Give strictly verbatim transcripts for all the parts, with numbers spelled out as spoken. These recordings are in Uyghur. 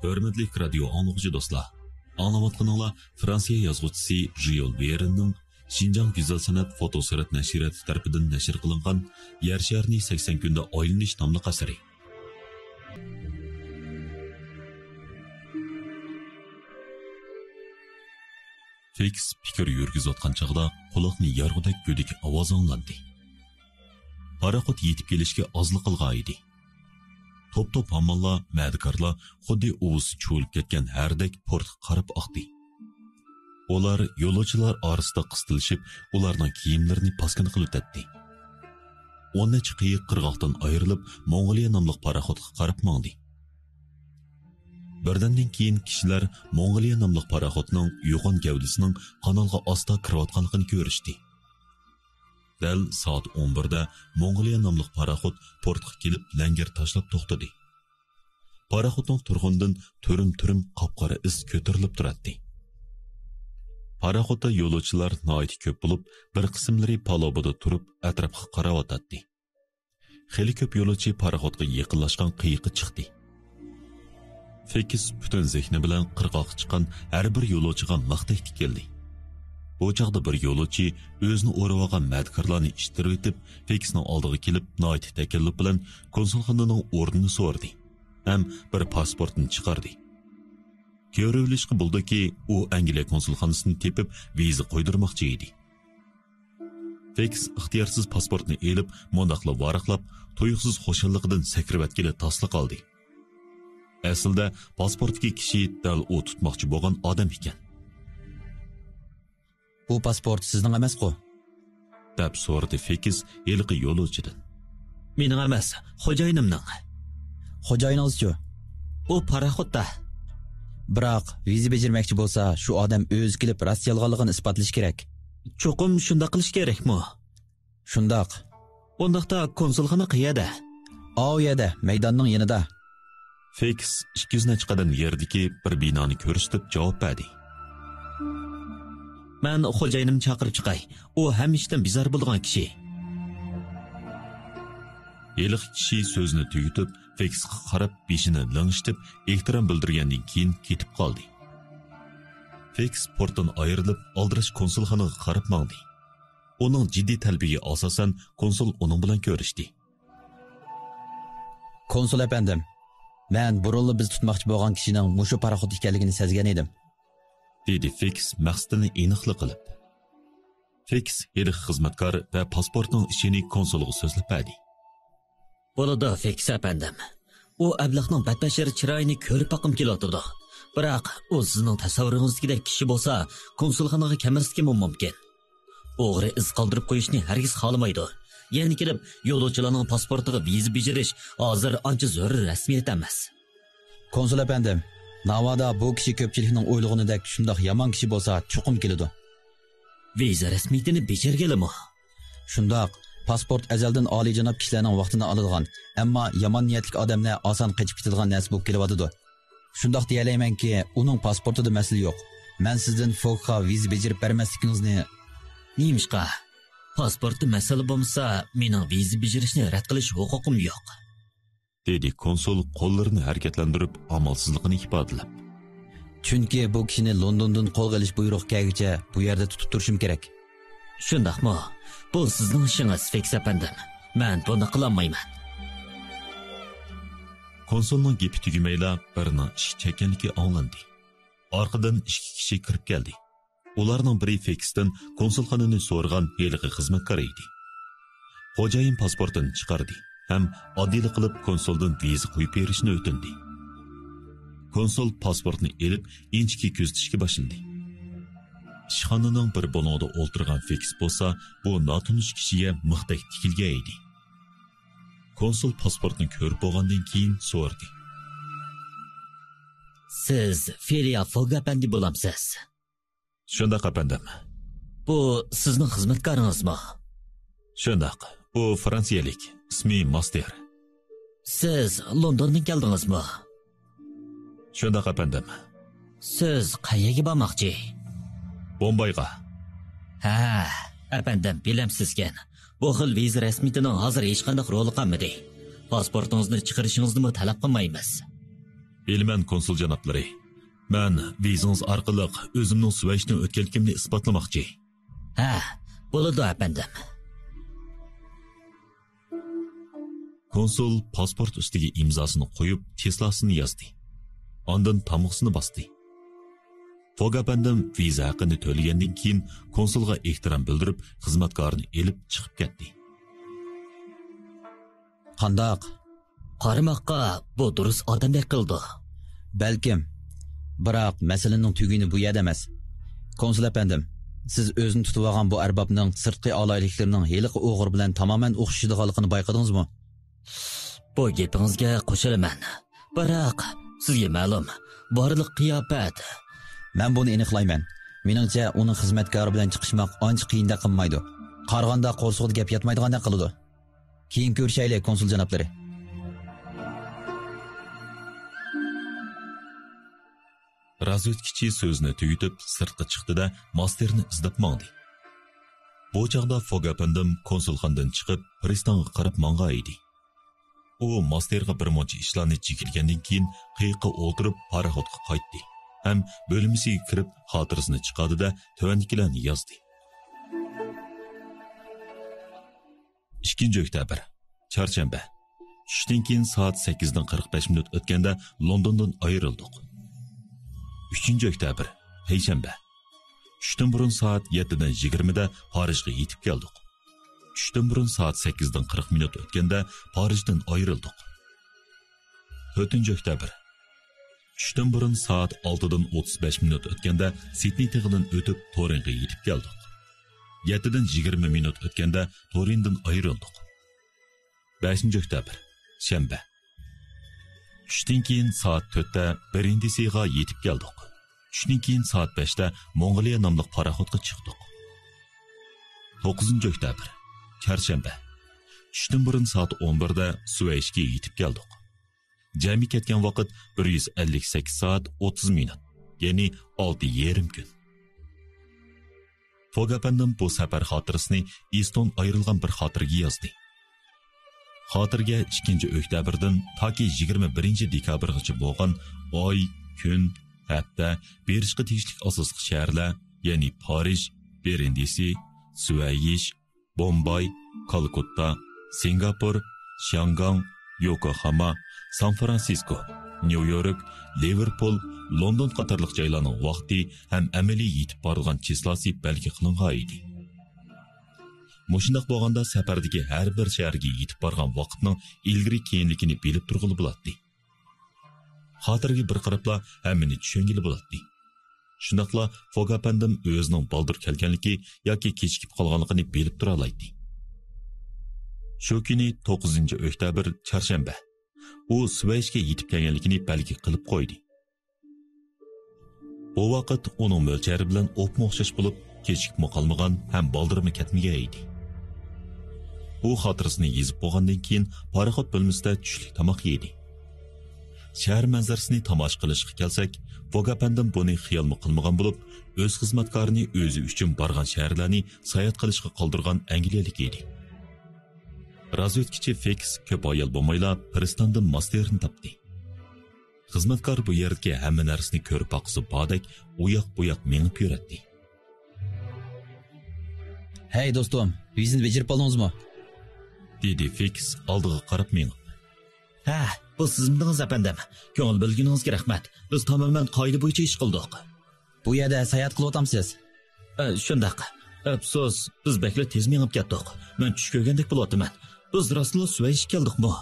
ھۆرمەتلىك رادىيو ئاڭلىغۇچى دوستلار، ئاڭلاۋاتقىنىڭلار فرانسىيە يازغۇچىسى ژيول ۋېرننىڭ شىنجاڭ گۈزەل سەنئەت فوتو سۈرەت نەشرىياتى تەرىپىدىن نەشر قىلىنغان يەر شارىنى سەكسەن كۈندە ئايلىنىش ناملىق ئەسىرى. فېكس پىكىر يۈرگۈزۈۋاتقان چاغدا قۇلاقنى يارغۇدەك گۈدۈك ئاۋاز ئاڭلاندى. پاراخوت يېتىپ كېلىشكە ئازلا قالغان ئىدى. توپ-توپ ھامماللار، مەدىكارلار خۇددى ئۇۋىسى چۇۋۇلۇپ كەتكەن ھەردەك پورتقا قاراپ ئاقتى. ئۇلار يولۇچىلار ئارىسىدا قىستىلىشىپ، ئۇلارنىڭ كىيىملىرىنى پاسكىنا قىلىۋېتەتتى. ئون نەچچە قېيىق قىرغاقتىن ئايرىلىپ، موڭغۇلىيە ناملىق پاراخوتقا قاراپ ماڭدى. بىردەمدىن كېيىن كىشىلەر موڭغۇلىيە ناملىق پاراخوتنىڭ يوغان گەۋدىسىنىڭ قانالغا ئاستا كىرىۋاتقانلىقىنى كۆرۈشتى. دەل سائەت ئون بىردە موڭغۇلىيە ناملىق پاراخوت پورتقا كېلىپ، لەڭگەر تاشلاپ توختىدى. پاراخوتنىڭ تۇرغىنىدىن تۈرۈم-تۈرۈم قاپقارا ئىس كۆتۈرۈلۈپ تۇراتتى. پاراخوتتا يولۇچىلار ناھايىتى كۆپ بولۇپ، بىر قىسىملىرى پالۇبىدا تۇرۇپ، ئەتراپقا قاراۋاتاتتى. خېلى كۆپ يولۇچى پاراخوتقا يېقىنلاشقان قېيىققا چىقتى. فېكس پۈتۈن زېھنى بىلەن قىرغاققا چىققان ھەر بىر يولۇچىغا مىختەك تىكىلدى. بۇ چاغدا بىر يولۇچى ئۆزىنى ئورىۋالغان مەدىكارلارنى ئىتتىرىۋېتىپ، فېكسنىڭ ئالدىغا كېلىپ، ناھايىتى تەكەللۇپ بىلەن كونسۇلخانىنىڭ ئورنىنى سورىدى ھەم بىر پاسپورتنى چىقاردى. كۆرۈۋېلىشقا بولىدۇكى، ئۇ ئەنگلىيە كونسۇلخانىسىنى تېپىپ، ۋىزا قويدۇرماقچى ئىدى. فېكس ئىختىيارسىز پاسپورتنى ئېلىپ، مۇنداقلا ۋاراقلاپ، تۇيۇقسىز خۇشاللىقىدىن سەكرىۋەتكىلى تاسلا قالدى. ئەسلىدە پاسپورتتىكى كىشى دەل ئۇ تۇتماقچى بولغان ئادەم ئىكەن. «بۇ پاسپورت سىزنىڭ ئەمەسقۇ؟» دەپ سورىدى فېكس ھېلىقى يولۇچىدىن. «مېنىڭ ئەمەس، خوجايىنىمنىڭ.» «خوجايىنىڭىزچۇ؟» «ئۇ پاراخوتتا.» «بىراق ۋىزا بېجىرمەكچى بولسا، شۇ ئادەم ئۆزى كېلىپ راست-يالغانلىقىنى ئىسپاتلىشى كېرەك.» «چوقۇم شۇنداق قىلىش كېرەكمۇ؟» «شۇنداق.» «ئۇنداقتا كونسۇلخانا قەيەردە؟» «ئاۋۇ يەردە، مەيداننىڭ يېنىدا.» فېكس ئىككى يۈز نەچچە قەدەم يېرىدىكى بىر بىنانى كۆرسىتىپ جاۋاب بەردى. «مەن خوجايىنىمنى چاقىرىپ چىقاي. ئۇ ھەممە ئىشتىن بىزار بولىدىغان كىشى.» ھېلىقى كىشى سۆزىنى تۈگىتىپ، فېكسقا قاراپ بېشىنى لىڭشىتىپ، ئېھتىرام بىلدۈرگەندىن كېيىن كېتىپ قالدى. فېكس پورتتىن ئايرىلىپ، ئالدىراش كونسۇلخانىغا قاراپ ماڭدى. ئۇنىڭ جىددىي تەلىپىگە ئاساسەن، كونسۇل ئۇنىڭ بىلەن كۆرۈشتى. «كونسۇل ئەپەندىم، مەن بۇرۇنلا بىز تۇتماقچى بولغان كىشىنىڭ مۇشۇ پاراخوت ئىكەنلىكىنى سەزگەن ئىدىم.» دېدى فېكس مەقسىتىنى ئېنىقلا قىلىپ. فېكس ھېلىقى خىزمەتكار ۋە پاسپورتنىڭ ئىشىنى كونسۇلغا سۆزلەپ بەردى. «بولىدۇ، فېكس ئەپەندىم. ئۇ ئەبلەخنىڭ بەتبەشىرە چىرايىنى كۆرۈپ باققۇم كېلىۋاتىدۇ. بىراق ئۇ سىزنىڭ تەسەۋۋۇرىڭىزدىكىدەك كىشى بولسا، كونسۇلخانىغا كەلمەسلىكىمۇ مۇمكىن. ئوغرى ئىز قالدۇرۇپ قويۇشنى ھەرگىز خالىمايدۇ. يەنە كېلىپ، يولۇچىلارنىڭ پاسپورتىغا ۋىزا بېجىرىش ھازىر ئانچە زۆرۈر رەسمىيەت ئەمەس.» «كونسۇل ئەپەندىم، ناۋادا بۇ كىشى كۆپچىلىكنىڭ ئويلىغىنىدەك شۇنداق يامان كىشى بولسا، چوقۇم كېلىدۇ.» «ۋىزا رەسمىيىتىنى بېجىرگىلىمۇ؟» «شۇنداق، پاسپورت ئەزەلدىن ئالىيجاناب كىشىلەرنىڭ ۋاقتىنى ئالىدىغان، ئەمما يامان نىيەتلىك ئادەملەر ئاسان قېچىپ كېتىدىغان نەرسە بولۇپ كېلىۋاتىدۇ. شۇنداق دېيەلەيمەنكى، ئۇنىڭ پاسپورتىدا مەسىلە يوق. مەن سىزدىن فوگغا ۋىزا بېجىرىپ بەرمەسلىكىڭىزنى...» «نېمىشقا؟ پاسپورتتا مەسىلە بولمىسا، مېنىڭ ۋىزا بېجىرىشنى رەت قىلىش ھوقۇقۇم يوق.» دېدى كونسۇل قوللىرىنى ھەرىكەتلەندۈرۈپ، ئامالسىزلىقىنى ئىپادىلەپ. «چۈنكى بۇ كىشىنى لوندوندىن قولغا ئېلىش بۇيرۇقى كەلگۈچە بۇ يەردە تۇتۇپ تۇرۇشۇم كېرەك.» «شۇنداقمۇ؟ بۇ سىزنىڭ ئىشىڭىز، فېكس ئەپەندىم. مەن بۇنى قىلالمايمەن.» كونسۇلنىڭ گېپى تۈگىمەيلا، بىرىنىڭ ئىشىك چەككەنلىكى ئاڭلاندى. ئارقىدىن ئىككى كىشى كىرىپ كەلدى. ئۇلارنىڭ بىرى فېكستىن كونسۇلخانىنى سورىغان ھېلىقى خىزمەتكار ئىدى. خوجايىن پاسپورتىنى چىقاردى ھەم ئاددىيلا قىلىپ كونسۇلدىن ۋىزا قويۇپ بېرىشنى ئۆتۈندى. كونسۇل پاسپورتنى ئېلىپ، ئىنچىكە كۆزىتىشكە باشلىدى. ئىشخانىنىڭ بىر بۇلۇڭىدا ئولتۇرغان فېكس بولسا، بۇ ناتونۇش كىشىگە مىختەك تىكىلگەن ئىدى. كونسۇل پاسپورتنى كۆرۈپ بولغاندىن كېيىن سورىدى. سىز فېلىيا فوگ ئەپەندى بولامسىز؟ شۇنداق، ئەپەندىم. بۇ سىزنىڭ خىزمەتكارىڭىزمۇ؟ شۇنداق، بۇ فرانسىيەلىك، ئىسمى ماستېر. سىز لوندوندىن كەلدىڭىزمۇ؟ شۇنداق، ئەپەندىم. سىز قەيەرگە بارماقچى؟ بومبايغا. ھە، ئەپەندىم، بىلەمسىزكەن، بۇ خىل ۋىزا رەسمىيىتىنىڭ ھازىر ھېچقانداق رولى قالمىدى. پاسپورتىڭىزنى چىقىرىشىڭىزنىمۇ تەلەپ قىلمايمىز. بىلىمەن، كونسۇل جانابلىرى. مەن ۋىزىڭىز ئارقىلىق ئۆزۈمنىڭ سۈۋەيشتىن ئۆتكەنلىكىمنى ئىسپاتلىماقچى. ھە، بولىدۇ، ئەپەندىم. كونسۇل پاسپورت ئۈستىگە ئىمزاسىنى قويۇپ، چېسلاسىنى يازدى. ئاندىن تامغىسىنى باستى. فوگ ئەپەندىم ۋىزا ھەققىنى تۆلىگەندىن كېيىن، كونسۇلغا ئېھتىرام بىلدۈرۈپ، خىزمەتكارنى ئېلىپ چىقىپ كەتتى. قانداق؟ قارىماققا بۇ دۇرۇس ئادەمدەك قىلىدۇ. بەلكىم. بىراق، مەسىلىنىڭ تۈگۈنى بۇ يەردە ئەمەس. كونسۇل ئەپەندىم، سىز ئۆزىنى تۇتۇۋالغان بۇ ئەربابنىڭ سىرتقى ئالاھىدىلىكلىرىنىڭ ھېلىقى ئوغرى بىلەن تامامەن ئوخشىشىدىغانلىقىنى بايقىدىڭىزمۇ؟ بۇ گېپىڭىزگە قوشۇلىمەن. بىراق، سىزگە مەلۇم، بارلىق قىياپەت. مەن بۇنى ئېنىقلايمەن. مېنىڭچە، ئۇنىڭ خىزمەتكارى بىلەن چىقىشماق ئانچە قىيىندەك قىلمايدۇ. قارىغاندا، قورسىقىدا گەپ ياتمايدىغاندەك قىلىدۇ. كېيىن كۆرۈشەيلى، كونسۇل جانابلىرى. رازۋېدكىچى سۆزىنى تۈگىتىپ، سىرتقا چىقتى-دە، ماستېرنى ئىزدەپ ماڭدى. بۇ چاغدا فوگ ئەپەندىم كونسۇلخانىدىن چىقىپ، پىرىستانغا قاراپ ماڭغان ئىدى. ئۇ ماستېرغا بىر مۇنچە ئىشلارنى جىكىلىگەندىن كېيىن، قېيىققا ئولتۇرۇپ، پاراخوتقا قايتتى ھەم بۆلمىسىگە كىرىپ، خاتىرىسىنى چىقاردى-دە، تۆۋەندىكىلەرنى يازدى. ئىككىنچى ئۆكتەبىر، چارشەنبە. چۈشتىن كېيىن سائەت سەككىزدىن قىرىق بەش مىنۇت ئۆتكەندە لوندوندىن ئايرىلدۇق. ئۈچىنچى ئۆكتەبىر، پەيشەنبە. چۈشتىن بۇرۇن سائەت يەتتىدىن يىگىرمىدە پارىژغا يېتىپ كەلدۇق. چۈشتىن بۇرۇن سائەت سەككىزدىن قىرىق مىنۇت ئۆتكەندە پارىژدىن ئايرىلدۇق. تۆتىنچى ئۆكتەبىر. چۈشتىن بۇرۇن سائەت ئالتىدىن ئوتتۇز بەش مىنۇت ئۆتكەندە سىدنېي تېغىدىن ئۆتۈپ، تورىنغا يېتىپ كەلدۇق. يەتتىدىن يىگىرمە مىنۇت ئۆتكەندە تورىندىن ئايرىلدۇق. بەشىنچى ئۆكتەبىر، شەنبە. چۈشتىن كېيىن سائەت تۆتتە برىندىسىغا يېتىپ كەلدۇق. چۈشتىن كېيىن سائەت بەشتە موڭغۇلىيە ناملىق پاراخوتقا چىقتۇق. توققۇزىنچى ئۆكتەبىر، چارشەنبە. چۈشتىن بۇرۇن سائەت ئون بىردە سۈۋەيشكە يېتىپ كەلدۇق. جەمئىي كەتكەن ۋاقىت بىر يۈز ئەللىك سەككىز سائەت ئوتتۇز مىنۇت، يەنى ئالتە يېرىم كۈن. فوگ ئەپەندىم بۇ سەپەر خاتىرىسىنى ئىستون ئايرىلغان بىر خاتىرىگە يازدى. خاتىرىگە ئىككىنچى ئۆكتەبىردىن تاكى يىگىرمە بىرىنچى دېكابىرغىچە بولغان ئاي، كۈن، ھەپتە، بېرىشقا تېگىشلىك ئاساسلىق شەھەرلەر، يەنى پارىژ، بېرېندىسى، سۈۋەيش، بومباي، كالكۇتتا، سىنگاپور، شياڭگاڭ، يوكوھاما، سان فرانسىسكو، نيۇ يورك، لىۋېرپۇل، لوندون قاتارلىق جايلارنىڭ ۋاقتى ھەم ئەمەلىي يېتىپ بارىدىغان چىسلاسى بەلگە قىلىنغان ئىدى. مۇشۇنداق بولغاندا، سەپەردىكى ھەر بىر شەھەرگە يېتىپ بارغان ۋاقىتنىڭ ئىلگىرى كېيىنلىكىنى بىلىپ تۇرغىلى بولاتتى. خاتىرىگە بىر قاراپلا ھەممىنى چۈشەنگىلى بولاتتى. شۇنداقلا فوگ ئەپەندىم ئۆزىنىڭ بالدۇر كەلگەنلىكى ياكى كېچىكىپ قالغانلىقىنى بىلىپ تۇرالايتتى. شۇ كۈنى، توققۇزىنچى ئۆكتەبىر، چارشەنبە، ئۇ سۈۋەيشكە يېتىپ كەلگەنلىكىنى بەلگە قىلىپ قويدى. بۇ ۋاقىت ئۇنىڭ مۆلچەرى بىلەن ئوپمۇ ئوخشاش بولۇپ، كېچىكىپمۇ قالمىغان ھەم بالدۇرمۇ كەتمىگەن ئىدى. ئۇ خاتىرىسىنى يېزىپ بولغاندىن كېيىن، پاراخوت بۆلمىسىدە چۈشلۈك تاماق يېدى. شەھەر مەنزىرىسىنى تاماشا قىلىشقا كەلسەك، فوگ ئەپەندىم بۇنى خىيالمۇ قىلمىغان بولۇپ، ئۆز خىزمەتكارىنى ئۆزى ئۈچۈن بارغان شەھەرلەرنى ساياھەت قىلىشقا قالدۇرغان ئەنگلىيەلىك ئىدى. رازۋېدكىچى فېكس كۆپ ھايال بولمايلا پىرىستاندىن ماستېرنى تاپتى. خىزمەتكار بۇ يەردىكى ھەممە نەرسىنى كۆرۈپ باققۇسى باردەك ئۇياق-بۇياق مېڭىپ يۈرەتتى. ھەي، دوستۇم، ۋىزىنى بېجىرىپ ئالدىڭىزمۇ؟ دېدى فېكس ئالدىغا قاراپ مېڭىپ. ھە، بۇ سىزمىدىڭىز، ئەپەندىم؟ كۆڭۈل بۆلگىنىڭىزگە رەھمەت. بىز تامامەن قائىدە بويىچە ئىش قىلدۇق. بۇ يەردە ساياھەت قىلىۋاتامسىز؟ ئە، شۇنداق. ئەپسۇس، بىز بەكلا تېز مېڭىپ كەتتۇق. مەن چۈش كۆرگەندەك بولۇۋاتىمەن. بىز راستلا سۈۋەيشكە كەلدۇقمۇ؟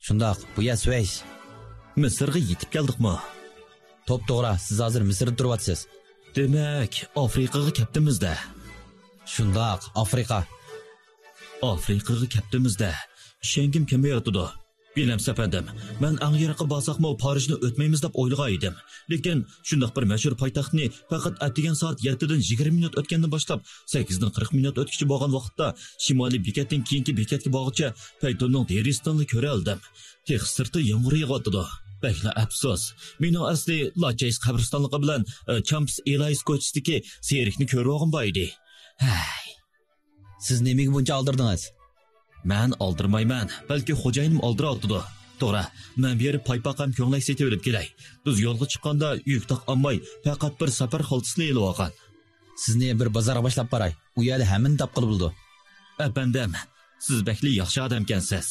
شۇنداق، بۇ يەر سۈۋەيش. مىسىرغا يېتىپ كەلدۇقمۇ؟ توپتوغرا، سىز ھازىر مىسىردا تۇرۇۋاتىسىز. دېمەك، ئافرىقىغا كەپتىمىز-دە. شۇنداق، ئافرىقا. ئافرىقىغا كەپتىمىز-دە. ئىشەنگۈم كەلمەيۋاتىدۇ. بىلەمسىز، ئەپەندىم، مەن ئەڭ يىراققا بارساقمۇ، پارىژنى ئۆتمەيمىز دەپ ئويلىغان ئىدىم. لېكىن شۇنداق بىر مەشھۇر پايتەختنى پەقەت ئەتىگەن سائەت يەتتىدىن يىگىرمە مىنۇت ئۆتكەندىن باشلاپ، سەككىزدىن قىرىق مىنۇت ئۆتكۈچە بولغان ۋاقىتتا، شىمالىي بېكەتتىن كېيىنكى بېكەتكە بارغۇچە پەيتۇننىڭ دېرىزىسىدىنلا كۆرەلىدىم. تېخى سىرتى يامغۇر يېغىۋاتىدۇ. بەكلا ئەپسۇس. مېنىڭ ئەسلى لاچېيس قەبرىستانلىقى بىلەن، ئە، چامپس ئېلايس كوچىسىدىكى سېركنى كۆرۈۋالغۇم بار ئىدى. ھەي. سىز نېمىگە بۇنچە ئالدىرىدىڭىز؟ مەن ئالدىرىمايمەن، بەلكى خوجايىنىم ئالدىراۋاتىدۇ. توغرا، مەن بېرىپ پايپاق ھەم كۆڭلەك سېتىۋېلىپ كېلەي. بىز يولغا چىققاندا يۈك تاق ئالماي، پەقەت بىر ساپار خالتىسىنى ئېلىۋالغان. سىزنى بىر بازارغا باشلاپ باراي. ئۇ يەردە ھەممىنى تاپقىلى بولىدۇ. ئەپەندىم، سىز بەكلا ياخشى ئادەمكەنسىز.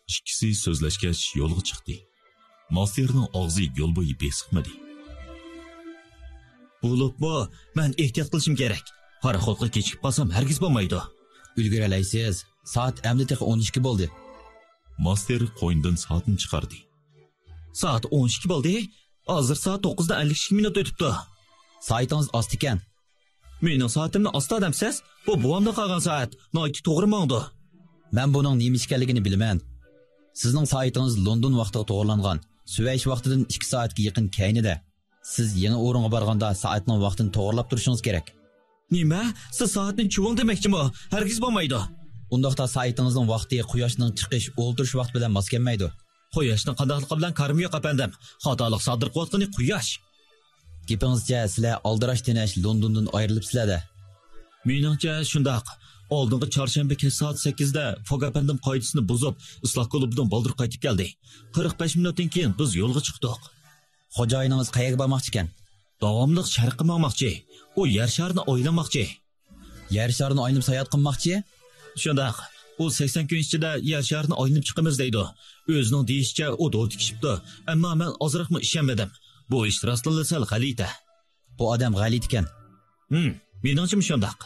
ئىككىسى سۆزلەشكەچ يولغا چىقتى. ماستېرنىڭ ئاغزى يول بويى بېسىقمىدى. بولۇپمۇ، مەن ئېھتىيات قىلىشىم كېرەك. پاراخوتقا كېچىكىپ قالسام ھەرگىز بولمايدۇ. ئۈلگۈرەلەيسىز. سائەت ئەمدى تېخى ئون ئىككى بولدى. ماستېر قوينىدىن سائەتنى چىقاردى. سائەت ئون ئىككى بولدى. ھازىر سائەت توققۇزدىن ئەللىك ئىككى مىنۇت ئۆتۈپتۇ. سائىتىڭىز ئاستىكەن. مېنىڭ سائىتىمنى ئاستا دەمسىز؟ بۇ بوۋامدىن قالغان سائەت. ناھايىتى توغرا ماڭىدۇ. مەن بۇنىڭ نېمە ئىكەنلىكىنى بىلىمەن. سىزنىڭ سائىتىڭىز لوندون ۋاقتىغا توغرىلانغان. سۈۋەيش ۋاقتىدىن ئىككى سائەتكە يېقىن كەينىدە. سىز يېڭى ئورۇنغا بارغاندا سائەتنىڭ ۋاقتىنى توغرىلاپ تۇرۇشىڭىز كېرەك. نېمە؟ سىز سائەتنى چۈشۈرۈۋەڭ دېمەكچىمۇ؟ ھەرگىز بولمايدۇ. ئۇنداقتا سائىتىڭىزنىڭ ۋاقتى قۇياشنىڭ چىقىش، ئولتۇرۇش ۋاقتى بىلەن ماس كەلمەيدۇ. قۇياشنىڭ قانداقلىقى بىلەن كارىمۇ يوق، ئەپەندىم. خاتالىق سادىر قىلىۋاتقىنى قۇياش. گېپىڭىزچە، سىلەر ئالدىراش تېنەش لوندوندىن ئايرىلىپسىلەر-دە. مېنىڭچە، شۇنداق. ئالدىنقى چارشەنبە كەچ سائەت سەككىزدە فوگ ئەپەندىم قائىدىسىنى بۇزۇپ، ئىسلاھ كۇلۇبىدىن بالدۇر قايتىپ كەلدى. قىرىق بەش مىنۇتتىن كېيىن بىز يولغا چىقتۇق. خوجايىنىڭىز قەيەرگە بارماقچىكەن؟ داۋاملىق شەرققە ماڭماقچى. ئۇ يەر شارىنى ئايلانماقچى. يەر شارىنى ئايلىنىپ ساياھەت قىلماقچى؟ شۇنداق. ئۇ سەكسەن كۈن ئىچىدە يەر شارىنى ئايلىنىپ چىقىمىز دەيدۇ. ئۆزىنىڭ دېيىشىچە، ئۇ دورا تىكىشىپتۇ. ئەمما مەن ئازراقمۇ ئىشەنمىدىم. بۇ ئىش راستتىنلا سەل غەلىتە. بۇ ئادەم غەلىتىكەن. ھىم، مېنىڭچىمۇ شۇنداق.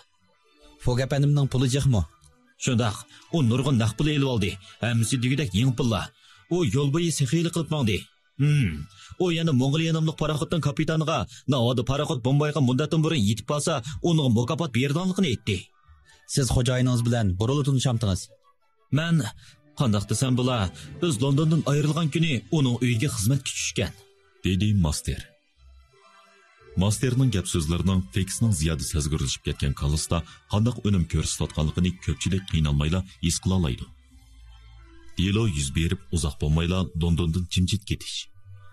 فوگ ئەپەندىمنىڭ پۇلى جىقمۇ؟ شۇنداق. ئۇ نۇرغۇن نەق پۇل ئېلىۋالدى. ھەممىسى دېگۈدەك يېڭى پۇللار. ئۇ يول بويى سېخىيلىق قىلىپ ماڭدى. ھىم. ئۇ يەنە موڭغۇلىيە ناملىق پاراخوتنىڭ كاپىتانىغا، ناۋادا پاراخوت بومبايغا مۇددەتتىن بۇرۇن يېتىپ قالسا، ئۇنىڭغا مۇكاپات بېرىدىغانلىقىنى ئېيتتى. سىز خوجايىنىڭىز بىلەن بۇرۇنلا تونۇشامتىڭىز؟ مەن، قانداق دېسەم بولا، بىز لوندوندىن ئايرىلغان كۈنى ئۇنىڭ ئۆيىگە خىزمەتكە چۈشكەن. دېدى ماستېر. ماستېرنىڭ گەپ-سۆزلىرىنىڭ فېكسنىڭ زىيادە سەزگۈرلىشىپ كەتكەن كاللىسىدا قانداق ئۈنۈم كۆرسىتىۋاتقانلىقىنى كۆپچىلىك قىينالمايلا ھېس قىلالايدۇ. دېلو يۈز بېرىپ ئۇزاق بولمايلا لوندوندىن جىمجىت كېتىش،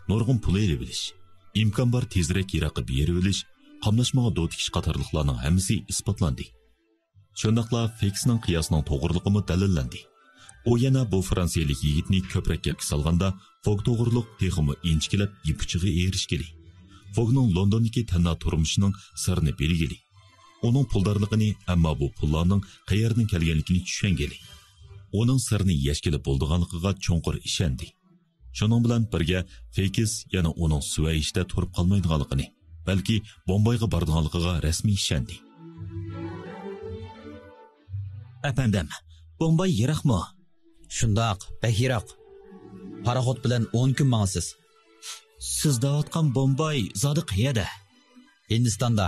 نۇرغۇن پۇل ئېلىۋېلىش، ئىمكان بار تېزرەك يىراققا بېرىۋېلىش، قاملاشمىغا دو تىكىش قاتارلىقلارنىڭ ھەممىسى ئىسپاتلاندى. شۇنداقلا فېكسنىڭ قىياسىنىڭ توغرىلىقىمۇ دەلىللەندى. ئۇ يەنە بۇ فرانسىيەلىك يىگىتنى كۆپرەك گەپكە سالغاندا، فوگ توغرۇلۇق تېخىمۇ ئىنچىكىلەپ يىپ ئۇچىغا ئېرىشكىلى، فوگنىڭ لوندوندىكى تەنھا تۇرمۇشىنىڭ سىرىنى بىلگىلى، ئۇنىڭ پۇلدارلىقىنى، ئەمما بۇ پۇللارنىڭ قەيەردىن كەلگەنلىكىنى چۈشەنگىلى، ئۇنىڭ سىرىنى يەشكىلى بولىدىغانلىقىغا چوڭقۇر ئىشەندى. شۇنىڭ بىلەن بىرگە، فېكس يەنە ئۇنىڭ سۈۋەيشتە تۇرۇپ قالمايدىغانلىقىنى، بەلكى بومبايغا بارىدىغانلىقىغا رەسمىي ئىشەندى. ئەپەندىم، بومباي يىراقمۇ؟ شۇنداق، بەك يىراق. پاراخوت بىلەن ئون كۈن ماڭىسىز. سىز دەۋاتقان بومباي زادى قەيەردە؟ ھىندىستاندا.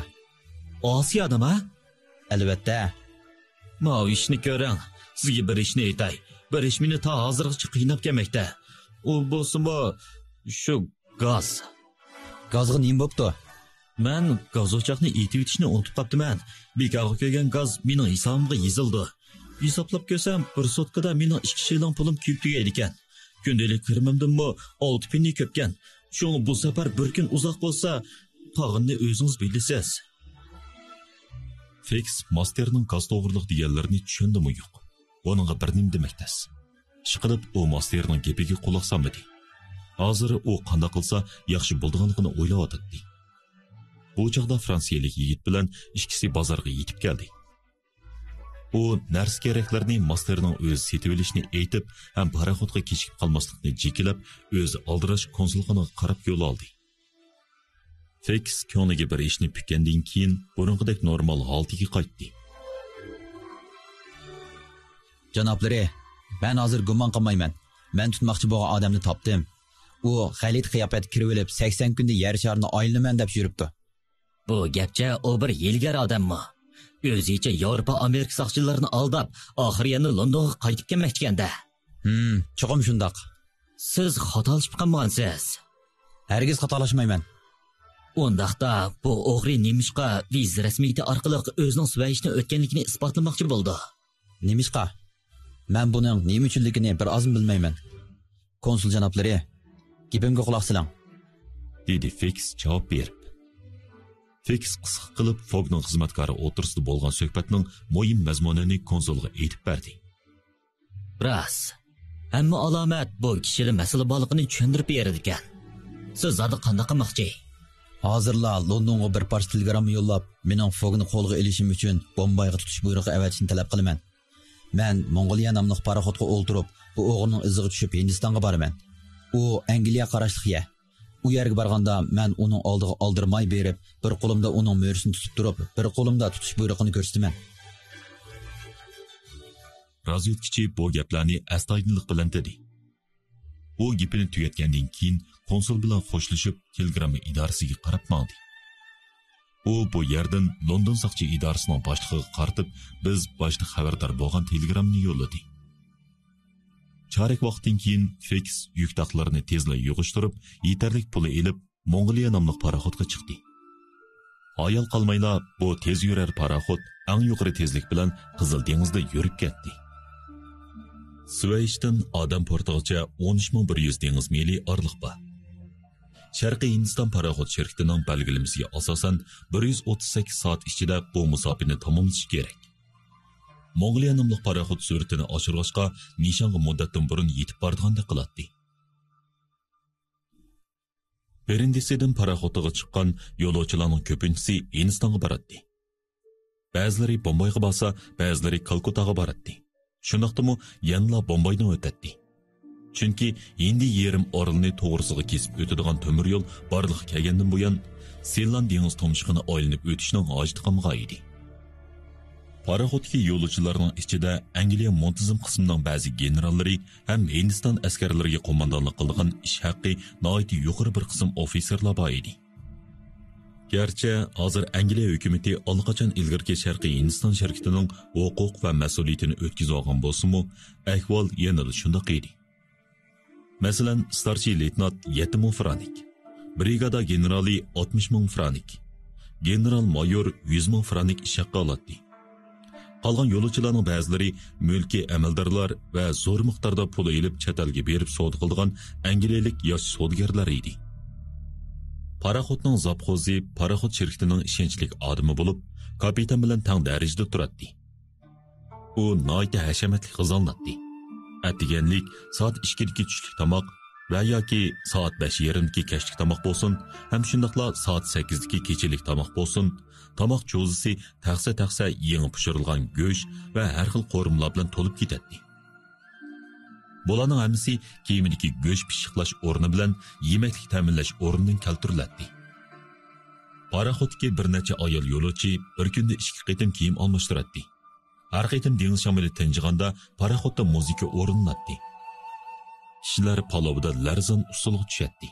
ئاسىيادىما؟ ئەلۋەتتە. ماۋۇ ئىشنى كۆرۈڭ. سىزگە بىر ئىشنى ئېيتاي. بىر ئىش مېنى تا ھازىرغىچە قىيناپ كەلمەكتە. ئۇ بولسىمۇ شۇ گاز. گازغا نېمە بوپتۇ؟ مەن گاز ئوچاقنى ئېتىۋېتىشنى ئۇنتۇپ قاپتىمەن. بىكارغا كۆيگەن گاز مېنىڭ ھېسابىمغا يېزىلىدۇ. ھېسابلاپ كۆرسەم، بىر سوتكىدا مېنىڭ ئىككى شىلىڭ پۇلۇم كۆيۈپ تۈگەيدىكەن. كۈندىلىك كىرىمىمدىنمۇ ئالتە پېنى كۆپكەن. شۇڭا بۇ سەپەر بىر كۈن ئۇزاق بولسا، قالغىنىنى ئۆزىڭىز بىلىسىز. فېكس ماستېرنىڭ گاز توغرىلىق دېگەنلىرىنى چۈشەندىمۇ يوق. ئۇنىڭغا بىر نېمە دېمەك تەس. ئىشقىلىپ، ئۇ ماستېرنىڭ گېپىگە قۇلاق سالمىدى. ھازىر ئۇ قانداق قىلسا ياخشى بولىدىغانلىقىنى ئويلاۋاتاتتى. بۇ چاغدا فرانسىيەلىك يىگىت بىلەن ئىككىسى بازارغا يېتىپ كەلدى. ئۇ نەرسە-كېرەكلەرنى ماستېرنىڭ ئۆزى سېتىۋېلىشنى ئېيتىپ ھەم پاراخوتقا كېچىكىپ قالماسلىقنى جېكىلەپ، ئۆزى ئالدىراش كونسۇلخانىغا قاراپ يول ئالدى. فېكس كۆڭلىگە بىر ئىشنى پۈككەندىن كېيىن بۇرۇنقىدەك نورمال ھالىتىگە قايتتى. جانابلىرى، مەن ھازىر گۇمان قىلمايمەن. مەن تۇتماقچى بولغان ئادەمنى تاپتىم. ئۇ غەلىتە قىياپەتكە كىرىۋېلىپ، سەكسەن كۈندە يەر شارىنى ئايلىنىمەن دەپ يۈرۈپتۇ. بۇ گەپچە ئۇ بىر ھىيلىگەر ئادەممۇ؟ ئۆزىچە ياۋروپا ئامېرىكا ساقچىلىرىنى ئالداپ، ئاخىر يەنە لوندونغا قايتىپ كەلمەكچىكەن-دە. ھىم، چوقۇم شۇنداق. سىز خاتالىشىپ قالمىغانسىز؟ ھەرگىز خاتالاشمايمەن. ئۇنداقتا بۇ ئوغرى نېمىشقا ۋىزا رەسمىيىتى ئارقىلىق ئۆزىنىڭ سۈۋەيشتىن ئۆتكەنلىكىنى ئىسپاتلىماقچى بولىدۇ؟ نېمىشقا؟ مەن بۇنىڭ نېمە ئۈچۈنلۈكىنى بىر ئازمۇ بىلمەيمەن. كونسۇل جانابلىرى، گېپىمگە قۇلاق سېلىڭ. دېدى فېكس جاۋاب بېرىپ. فېكس قىسقا قىلىپ فوگنىڭ خىزمەتكارى ئوتتۇرىسىدا بولغان سۆھبەتنىڭ مۇھىم مەزمۇنىنى كونسۇلغا ئېيتىپ بەردى. راست. ھەممە ئالامەت بۇ كىشىدە مەسىلە بارلىقىنى چۈشەندۈرۈپ بېرىدىكەن. سىز زادى قانداق قىلماقچى؟ ھازىرلا لوندونغا بىر پارچە تېلېگرامما يوللاپ، مېنىڭ فوگنى قولغا ئېلىشىم ئۈچۈن بومبايغا تۇتۇش بۇيرۇقى ئەۋەتىشنى تەلەپ قىلىمەن. مەن موڭغۇلىيە ناملىق پاراخوتقا ئولتۇرۇپ، بۇ ئوغرىنىڭ ئىزىغا چۈشۈپ ھىندىستانغا بارىمەن. ئۇ ئەنگلىيە قاراشلىق يەر. ئۇ يەرگە بارغاندا مەن ئۇنىڭ ئالدىغا ئالدىرىماي بېرىپ، بىر قولۇمدا ئۇنىڭ مۈرىسىنى تۇتۇپ تۇرۇپ، بىر قولۇمدا تۇتۇش بۇيرۇقىنى كۆرسىتىمەن. رازۋېدكىچى بۇ گەپلەرنى ئەستايىدىللىق بىلەن دېدى. ئۇ گېپىنى تۈگەتكەندىن كېيىن، كونسۇل بىلەن خوشلىشىپ، تېلېگرامما ئىدارىسىگە قاراپ ماڭدى. ئۇ بۇ يەردىن لوندون ساقچى ئىدارىسىنىڭ باشلىقىغا قارىتىپ، بىز باشتا خەۋەردار بولغان تېلېگراممىنى يوللىدى. چارەك ۋاقىتتىن كېيىن فېكس يۈك تاقلىرىنى تېزلا يىغىشتۇرۇپ، يېتەرلىك پۇل ئېلىپ، موڭغۇلىيە ناملىق پاراخوتقا چىقتى. ھايال قالمايلا بۇ تېز يۈرەر پاراخوت ئەڭ يۇقىرى تېزلىك بىلەن قىزىل دېڭىزدا يۈرۈپ كەتتى. سۈۋەيشتىن ئادەم پورتىغىچە ئون ئۈچ مىڭ بىر يۈز دېڭىز مىلى ئارىلىق بار. شەرقىي ھىندىستان پاراخوت شىركىتىنىڭ بەلگىلىمىسىگە ئاساسەن، بىر يۈز ئوتتۇز سەككىز سائەت ئىچىدە بۇ مۇساپىنى تاماملىشى كېرەك. موڭغۇلىيە ناملىق پاراخوت سۈرئىتىنى ئاشۇرغاچقا، نىشانغا مۇددەتتىن بۇرۇن يېتىپ بارىدىغاندەك قىلاتتى. برىندىسىدىن پاراخوتىغا چىققان يولۇچىلارنىڭ كۆپىنچىسى ھىندىستانغا باراتتى. بەزىلىرى بومبايغا بارسا، بەزىلىرى كالكۇتاغا باراتتى. شۇنداقتىمۇ يەنىلا بومبايدىن ئۆتەتتى. چۈنكى ھىندى يېرىم ئارىلىنى توغرىسىغا كېسىپ ئۆتىدىغان تۆمۈر يول بارلىققا كەلگەندىن بۇيان، سىلان دېڭىز تۇمشۇقىنى ئايلىنىپ ئۆتۈشنىڭ ھاجىتى قالمىغان ئىدى. پاراخوتتىكى يولۇچىلارنىڭ ئىچىدە ئەنگلىيە مۇنتىزىم قىسمىنىڭ بەزى گېنېراللىرى ھەم ھىندىستان ئەسكەرلىرىگە قوماندانلىق قىلىدىغان ئىش ھەققى ناھايىتى يۇقىرى بىر قىسىم ئوفىتسېرلار بار ئىدى. گەرچە ھازىر ئەنگلىيە ھۆكۈمىتى ئاللىقاچان ئىلگىرىكى شەرقىي ھىندىستان شىركىتىنىڭ ھوقۇق ۋە مەسئۇلىيىتىنى ئۆتكۈزۈۋالغان بولسىمۇ، ئەھۋال يەنىلا شۇنداق ئىدى. مەسىلەن، ستارچى لېيتېنانت يەتتە مىڭ فرانك، برىگادا گېنېرالى ئاتمىش مىڭ فرانك، گېنېرال مايور يۈز مىڭ فرانك ئىش ھەققى ئالاتتى. قالغان يولۇچىلارنىڭ بەزىلىرى مۈلكىي ئەمەلدارلار ۋە زور مىقداردا پۇل ئېلىپ چەت ئەلگە بېرىپ سودا قىلىدىغان ئەنگلىيەلىك ياش سودىگەرلەر ئىدى. پاراخوتنىڭ زاپخوزى پاراخوت شىركىتىنىڭ ئىشەنچلىك ئادىمى بولۇپ، كاپىتان بىلەن تەڭ دەرىجىدە تۇراتتى. ئۇ ناھايىتى ھەشەمەتلىك غىزالىناتتى. ئەتىگەنلىك، سائەت ئىككىدىكى چۈشلۈك تاماق ۋە ياكى سائەت بەش يېرىمدىكى كەچلىك تاماق بولسۇن، ھەم شۇنداقلا سائەت سەككىزدىكى كېچىلىك تاماق بولسۇن، تاماق جوزىسى تەخسە-تەخسە يېڭى پىشۇرۇلغان گۆش ۋە ھەر خىل قورۇمىلار بىلەن تولۇپ كېتەتتى. بۇلارنىڭ ھەممىسى كېمىدىكى گۆش پىششىقلاش ئورنى بىلەن يېمەكلىك تەمىنلەش ئورنىدىن كەلتۈرۈلەتتى. پاراخوتتىكى بىر نەچچە ئايال يولۇچى بىر كۈندە ئىككى قېتىم كىيىم ئالماشتۇراتتى. ھەر قېتىم دېڭىز شامىلى تىنجىغاندا، پاراخوتتا مۇزىكا ئورۇنلىناتتى. كىشىلەر پالۇبىدا لەرزان ئۇسسۇلغا چۈشەتتى.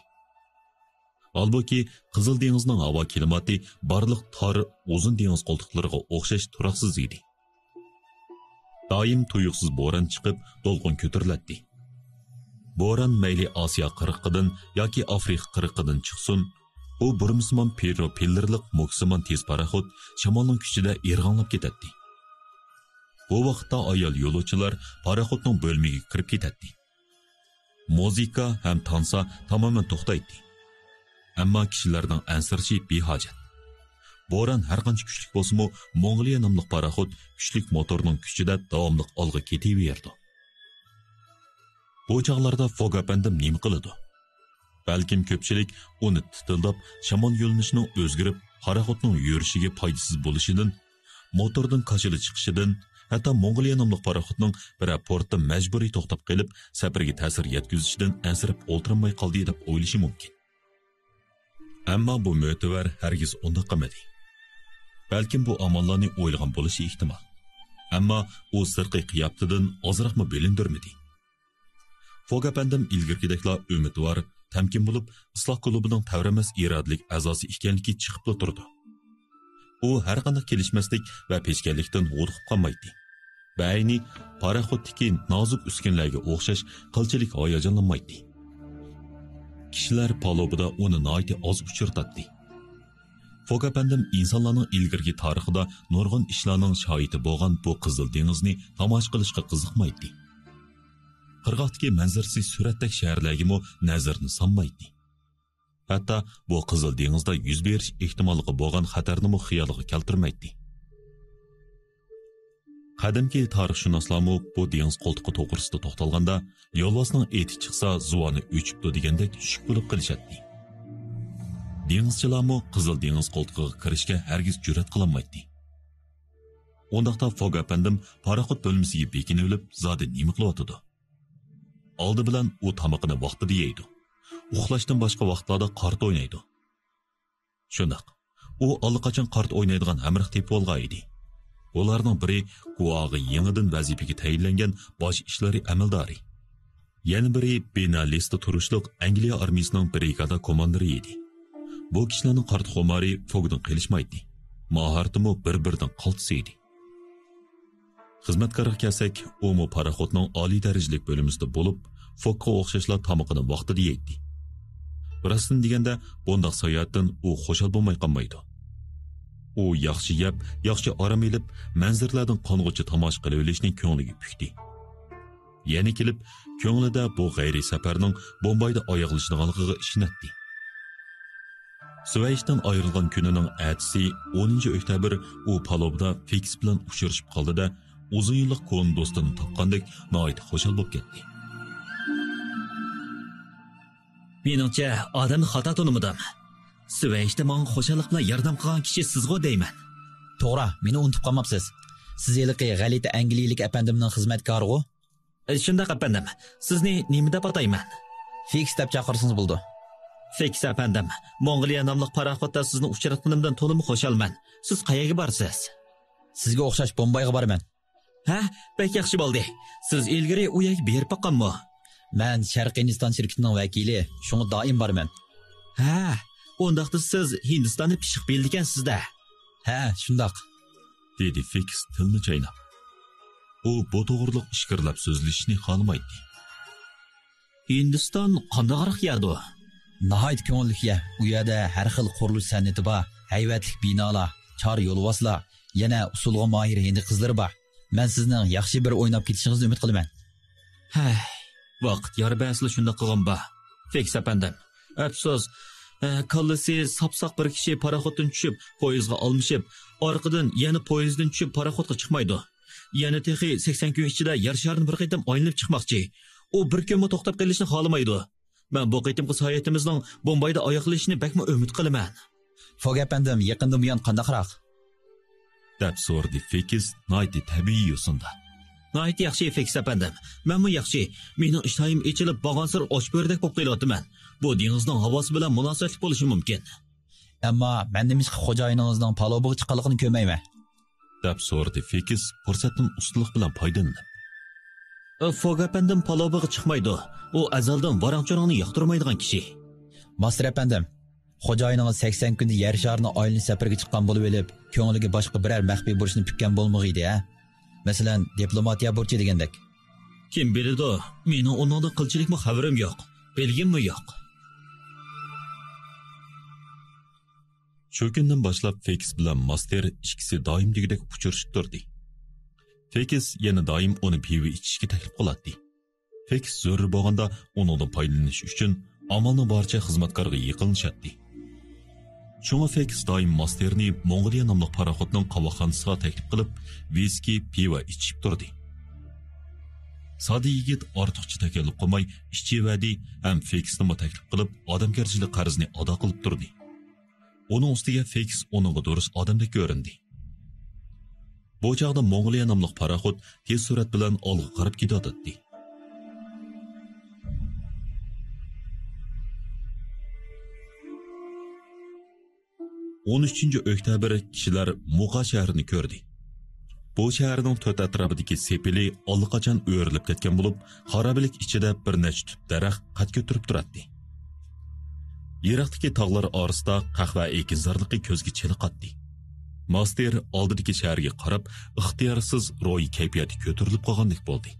ھالبۇكى، قىزىل دېڭىزنىڭ ھاۋا كىلىماتى بارلىق تار، ئۇزۇن دېڭىز قولتۇقلىرىغا ئوخشاش تۇراقسىز ئىدى. دائىم تۇيۇقسىز بوران چىقىپ، دولقۇن كۆتۈرۈلەتتى. بوران مەيلى ئاسىيا قىرغىقىدىن ياكى ئافرىقا قىرغىقىدىن چىقسۇن، ئۇ بۇرمىسىمان پىرو پىللىرلىق موكسىمان تېز پاراخوت شامالنىڭ كۈچىدە ئىرغاڭلاپ كېتەتتى. بۇ ۋاقىتتا ئايال يولۇچىلار پاراخوتنىڭ بۆلمىگىگە كىرىپ كېتەتتى. مۇزىكا ھەم تانسا تامامەن توختايتتى. ئەمما كىشىلەرنىڭ ئەنسىرىشى بىھاجەت. بوران ھەرقانچە كۈچلۈك بولسىمۇ، موڭغۇلىيە ناملىق پاراخوت كۈچلۈك موتورنىڭ كۈچىدە داۋاملىق ئالغا كېتىۋېرىدۇ. بۇ چاغلاردا فوگ ئەپەندىم نېمە قىلىدۇ؟ بەلكىم كۆپچىلىك ئۇنى تىتىلداپ، شامال يۆنىلىشىنىڭ ئۆزگىرىپ، پاراخوتنىڭ يۈرۈشىگە پايدىسىز بولۇشىدىن، موتوردىن كاچىلا چىقىشىدىن، ھەتتا موڭغۇلىيە ناملىق پاراخوتنىڭ بىرەر پورتتا مەجبۇرىي توختاپ قېلىپ، سەپىرىگە تەسىر يەتكۈزۈشىدىن ئەنسىرەپ ئولتۇرالماي قالدى دەپ ئويلىشى مۇمكىن. ئەمما بۇ مۆتىۋەر ھەرگىز ئۇنداق قىلمىدى. بەلكىم بۇ ئاماللارنى ئويلىغان بولۇشى ئېھتىمال. ئەمما ئۇ سىرتقى قىياپىتىدىن ئازراقمۇ بىلىندۈرمىدى. فوگ ئەپەندىم ئىلگىرىكىدەكلا ئۈمىدۋار، تەمكىن بولۇپ، ئىسلاھ كۇلۇبىنىڭ تەۋرەنمەس ئىرادىلىك ئەزاسى ئىكەنلىكى چىقىپلا تۇرىدۇ. ئۇ ھەرقانداق كېلىشمەسلىك ۋە پېشكەللىكتىن ھودۇقۇپ قالمايتتى. بەئەينى پاراخوتتىكى نازۇك ئۈسكۈنىلەرگە ئوخشاش قىلچىلىك ھاياجانلانمايتتى. كىشىلەر پالۇبىدا ئۇنى ناھايىتى ئاز ئۇچرىتاتتى. فوگ ئەپەندىم ئىنسانلارنىڭ ئىلگىرىكى تارىخىدا نۇرغۇن ئىشلارنىڭ شاھىتى بولغان بۇ قىزىل دېڭىزنى تاماشا قىلىشقا قىزىقمايتتى. قىرغاقتىكى مەنزىرىسى سۈرەتتەك شەھەرلەرگىمۇ نەزىرىنى سالمايتتى. ھەتتا بۇ قىزىل دېڭىزدا يۈز بېرىش ئېھتىماللىقى بولغان خەتەرنىمۇ خىيالىغا كەلتۈرمەيتتى. قەدىمكى تارىخشۇناسلارمۇ بۇ دېڭىز قولتۇقى توغرىسىدا توختالغاندا، يولۋاسنىڭ ئېتى چىقسا، زۇۋانى ئۆچۈپتۇ دېگەندەك شۈك بولۇپ قېلىشاتتى. دېڭىزچىلارمۇ قىزىل دېڭىز قولتۇقىغا كىرىشكە ھەرگىز جۈرئەت قىلالمايتتى. ئۇنداقتا فوگ ئەپەندىم پاراخوت بۆلمىسىگە بېكىنىۋېلىپ، زادى نېمە قىلىۋاتىدۇ؟ ئالدى بىلەن ئۇ تامىقىنى ۋاقتىدا يەيدۇ. ئۇخلاشتىن باشقا ۋاقىتلاردا قارت ئوينايدۇ. شۇنداق. ئۇ ئاللىقاچان قارت ئوينايدىغان ھەمراھ تېپىۋالغان ئىدى. بۇلارنىڭ بىرى گۇئاغا يېڭىدىن ۋەزىپىگە تەيىنلەنگەن باش ئىشلىرى ئەمەلدارى. يەنە بىرى بىنا لىستا تۇرۇشلۇق ئەنگلىيە ئارمىيىسىنىڭ برىگادا كوماندىرى ئىدى. بۇ كىشىلەرنىڭ قارت خۇمارى فوگدىن قېلىشمايتتى. ماھارىتىمۇ بىر-بىرىدىن قالتىس ئىدى. خىزمەتكارغا كەلسەك، ئۇمۇ پاراخوتنىڭ ئالىي دەرىجىلىك بۆلمىسىدە بولۇپ، فوكقا ئوخشاشلا تامىقىنى ۋاقتىدا يەيتتى. راستىنى دېگەندە، بۇنداق ساياھەتتىن ئۇ خۇشال بولماي قالمايدۇ. ئۇ ياخشى يەپ، ياخشى ئارام ئېلىپ، مەنزىرىلەردىن قانغۇچە تاماشا قىلىۋېلىشنى كۆڭلىگە پۈكتى. يەنە كېلىپ، كۆڭلىدە بۇ غەيرىي سەپەرنىڭ بومبايدا ئاياغلىشىدىغانلىقىغا ئىشىنەتتى. سۈۋەيشتىن ئايرىلغان كۈنىنىڭ ئەتىسى، ئونىنچى ئۆكتەبىر، ئۇ پالوبىدا فېكس بىلەن ئۇچرىشىپ قالدى-دە، ئۇزۇن يىللىق كونا دوستىنى تاپقاندەك ناھايىتى خۇشال بولۇپ كەتتى. مېنىڭچە، ئادەمنى خاتا تونۇمىدىم. سۈۋەيشتە ماڭا خۇشاللىق بىلەن ياردەم قىلغان كىشى سىزغۇ دەيمەن. توغرا، مېنى ئۇنتۇپ قالماپسىز. سىز ھېلىقى غەلىتە ئەنگلىيەلىك ئەپەندىمنىڭ خىزمەتكارىغۇ؟ ئە، شۇنداق، ئەپەندىم. سىزنى نېمە دەپ ئاتايمەن؟ فىكس دەپ چاقىرسىڭىز بولىدۇ. فىكس ئەپەندىم، موڭغۇلىيە ناملىق پاراخوتتا سىزنى ئۇچراتقىنىمدىن تولىمۇ خۇشالمەن. سىز قەيەرگە بارىسىز؟ سىزگە ئوخشاش بومبايغا بارىمەن. ھە، بەك ياخشى بولدى. سىز ئىلگىرى ئۇ يەرگە بېرىپ باققانمۇ؟ مەن شەرقىي ھىندىستان شىركىتىنىڭ ۋەكىلى، شۇڭا دائىم بارىمەن. ھە، ئۇنداقتا سىز ھىندىستاننى پىششىق بىلىدىكەنسىز-دە. ھە، شۇنداق. دېدى فىكس تىلنى چايناپ. ئۇ بۇ توغرىلىق ئىچكىرىلەپ سۆزلىشىشنى خالىمايتتى. ھىندىستان قانداقراق يەردۇ؟ ناھايىتى كۆڭۈللۈك يەر. ئۇ يەردە ھەر خىل قۇرۇلۇش سەنئىتى بار، ھەيۋەتلىك بىنالار، چار يولۋاسلار، يەنە ئۇسسۇلغا ماھىر ھىندى قىزلىرى بار. مەن سىزنىڭ ياخشى بىر ئويناپ كېتىشىڭىزنى ئۈمىد قىلىمەن. ھەي، ۋاقىت يار بەرسىلا شۇنداق قىلغان بار. فىكس ئەپەندىم، ئەپسۇس، ھە، كاللىسى ساپساق بىر كىشى پاراخوتتىن چۈشۈپ، پويىزغا ئالمىشىپ، ئارقىدىن يەنە پويىزدىن چۈشۈپ پاراخوتقا چىقمايدۇ. يەنە تېخى سەكسەن كۈن ئىچىدە يەر شارىنى بىر قېتىم ئايلىنىپ چىقماقچى. ئۇ بىر كۈنمۇ توختاپ قېلىشنى خالىمايدۇ. مەن بۇ قېتىمقى ساياھىتىمىزنىڭ بومبايدا ئاياغلىشىشىنى بەكمۇ ئۈمىد قىلىمەن. فوگ ئەپەندىم، يېقىندىن بۇيان قانداقراق؟ دەپ سورىدى فېكس ناھايىتى تەبىئىي يوسۇندا. ناھايىتى ياخشى، فېكس ئەپەندىم. مەنمۇ ياخشى. مېنىڭ ئىشتىھام ئېچىلىپ، بارغانسېرى ئاچ بۆرىدەك بولۇپ قېلىۋاتىمەن. بۇ دېڭىزنىڭ ھاۋاسى بىلەن مۇناسىۋەتلىك بولۇشى مۇمكىن. ئەمما مەن نېمىشقا خوجايىنىڭىزنىڭ پالۇبىغا چىققانلىقىنى كۆرمەيمەن؟ دەپ سورىدى فېكس پۇرسەتتىن ئۇستىلىق بىلەن پايدىلىنىپ. ئە، فوگ ئەپەندىم پالۇبىغا چىقمايدۇ. ئۇ ئەزەلدىن ۋاراڭ-چۇرۇڭنى ياقتۇرمايدىغان كىشى. ماستېر ئەپەندىم، خوجايىنىڭىز سەكسەن كۈندە يەر شارىنى ئايلىنىش سەپىرىگە چىققان بولۇۋېلىپ، كۆڭلىگە باشقا بىرەر مەخپىي بۇرچنى پۈككەن بولمىغىيدى، ھە؟ مەسىلەن، دىپلوماتىيە بۇرچى دېگەندەك. كىم بىلىدۇ؟ مېنىڭ ئۇنىڭدىن قىلچىلىكمۇ خەۋىرىم يوق، بىلگۈممۇ يوق. شۇ كۈندىن باشلاپ فېكس بىلەن ماستېر ئىككىسى دائىم دېگۈدەك ئۇچرىشىپ تۇردى. فېكس يەنە دائىم ئۇنى پىۋا ئىچىشكە تەكلىپ قىلاتتى. فېكس زۆرۈر بولغاندا ئۇنىڭدىن پايدىلىنىش ئۈچۈن ئامالنىڭ بارىچە خىزمەتكارغا يېقىنلىشاتتى. شۇڭا فېكس دائىم ماستېرنى موڭغۇلىيە ناملىق پاراخوتنىڭ قاۋاقخانىسىغا تەكلىپ قىلىپ، ۋىسكى، پىۋا ئىچىشىپ تۇردى. ساددا يىگىت ئارتۇقچە تەكەللۇپ قىلماي ئىچىۋەردى ھەم فېكسنىمۇ تەكلىپ قىلىپ، ئادەمگەرچىلىك قەرزىنى ئادا قىلىپ تۇردى. ئۇنىڭ ئۈستىگە فېكس ئۇنىڭغا دۇرۇس ئادەمدەك كۆرۈندى. بۇ چاغدا موڭغۇلىيە ناملىق پاراخوت تېز سۈرئەت بىلەن ئالغا قاراپ كېتىۋاتاتتى. ئون ئۈچىنچى ئۆكتەبىر كىشىلەر موخا شەھىرىنى كۆردى. بۇ شەھەرنىڭ تۆت ئەتراپىدىكى سېپىلى ئاللىقاچان ئۆرۈلۈپ كەتكەن بولۇپ، خارابىلىك ئىچىدە بىر نەچچە تۈپ دەرەخ قەد كۆتۈرۈپ تۇراتتى. يىراقتىكى تاغلار ئارىسىدا قەھۋە ئېكىنزارلىقى كۆزگە چېلىقاتتى. ماستېر ئالدىدىكى شەھەرگە قاراپ، ئىختىيارسىز روھىي كەيپىياتى كۆتۈرۈلۈپ قالغاندەك بولدى.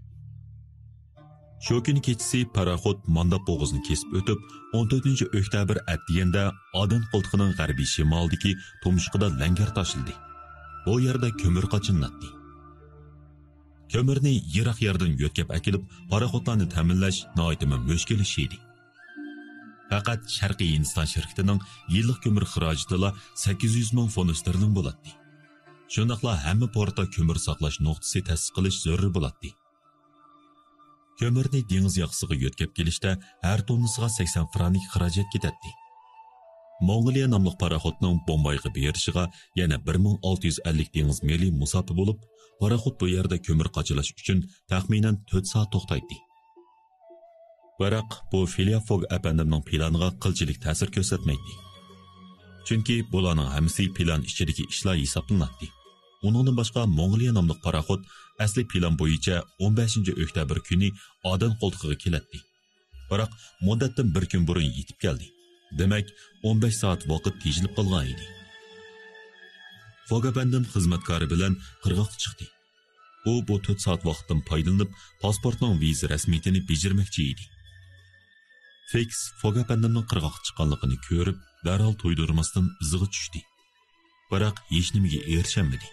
شۇ كۈنى كېچىسى پاراخوت مانداپ بوغۇزىنى كېسىپ ئۆتۈپ، ئون تۆتىنچى ئۆكتەبىر ئەتىگەندە ئادەن قولتۇقىنىڭ غەربىي شىمالىدىكى تۇمشۇقىدا لەڭگەر تاشلىدى. بۇ يەردە كۆمۈر قاچىلىناتتى. كۆمۈرنى يىراق يەردىن يۆتكەپ ئەكېلىپ، پاراخوتلارنى تەمىنلەش ناھايىتىمۇ مۈشكۈل ئىش ئىدى. پەقەت شەرقىي ھىندىستان شىركىتىنىڭ يىللىق كۆمۈر خىراجىتىلا سەككىز يۈز مىڭ فونت ستېرلىڭ بولاتتى. شۇنداقلا ھەممە پورتتا كۆمۈر ساقلاش نۇقتىسى تەسىس قىلىش زۆرۈر بولاتتى. كۆمۈرنى دېڭىز ياقىسىغا يۆتكەپ كېلىشتە ھەر توننىسىغا سەكسەن فرانك خىراجەت كېتەتتى. موڭغولىيە ناملىق پاراخوتنىڭ بومبايغا بېرىشىغا يەنە بىر مىڭ ئالتە يۈز ئەللىك دېڭىز مىلى مۇساپە بولۇپ، پاراخوت بۇ يەردە كۆمۈر قاچىلاش ئۈچۈن تەخمىنەن تۆت سائەت توختايتتى. بىراق بۇ فىليا فوگ ئەپەندىمنىڭ پىلانىغا قىلچىلىك تەسىر كۆرسەتمەيتتى. چۈنكى بۇلارنىڭ ھەممىسى پىلان ئىچىدىكى ئىشلار ھېسابلىناتتى. ئۇنىڭدىن باشقا، موڭغولىيە ناملىق پاراخوت ئەسلى پىلان بويىچە ئون بەشىنچى ئۆكتەبىر كۈنى ئادەن قولتۇقىغا كېلەتتى. بىراق مۇددەتتىن بىر كۈن بۇرۇن يېتىپ كەلدى. دېمەك، ئون بەش سائەت ۋاقىت تېجىلىپ قالغان ئىدى. فوگ ئەپەندىم خىزمەتكارى بىلەن قىرغاققا چىقتى. ئۇ بۇ تۆت سائەت ۋاقىتتىن پايدىلىنىپ، پاسپورتنىڭ ۋىزا رەسمىيىتىنى بېجىرمەكچى ئىدى. فېكس فوگ ئەپەندىمنىڭ قىرغاققا چىققانلىقىنى كۆرۈپ، دەرھال تۇيدۇرماستىن ئىزىغا چۈشتى. بىراق ھېچنېمىگە ئېرىشەلمىدى.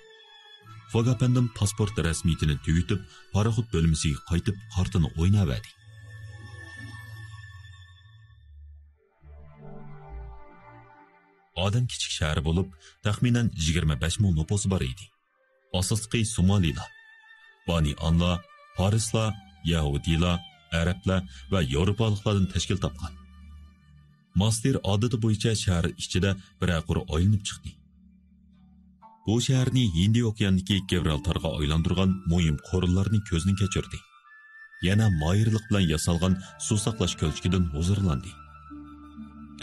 فوگ ئەپەندىم پاسپورت رەسمىيىتىنى تۈگىتىپ، پاراخوت بۆلمىسىگە قايتىپ، كارتىنى ئويناۋەردى. ئادەم كىچىك شەھەر بولۇپ، تەخمىنەن يىگىرمە بەش مىڭ نوپۇسى بار ئىدى. ئاساسلىقى سومالىلار، بانى ئانلار، پارسلار، يەھۇدىيلار، ئەرەبلەر ۋە ياۋروپالىقلاردىن تەشكىل تاپقان. ماستېر ئادىتى بويىچە شەھەر ئىچىدە بىرەر قۇر ئايلىنىپ چىقتى. بۇ شەھەرنى ھىندى ئوكيانىدىكى گىبرالتارغا ئايلاندۇرغان مۇھىم قورۇللارنى كۆزدىن كەچۈردى. يەنە ماھىرلىق بىلەن ياسالغان سۇ ساقلاش كۆلچىكىدىن ھۇزۇرلاندى.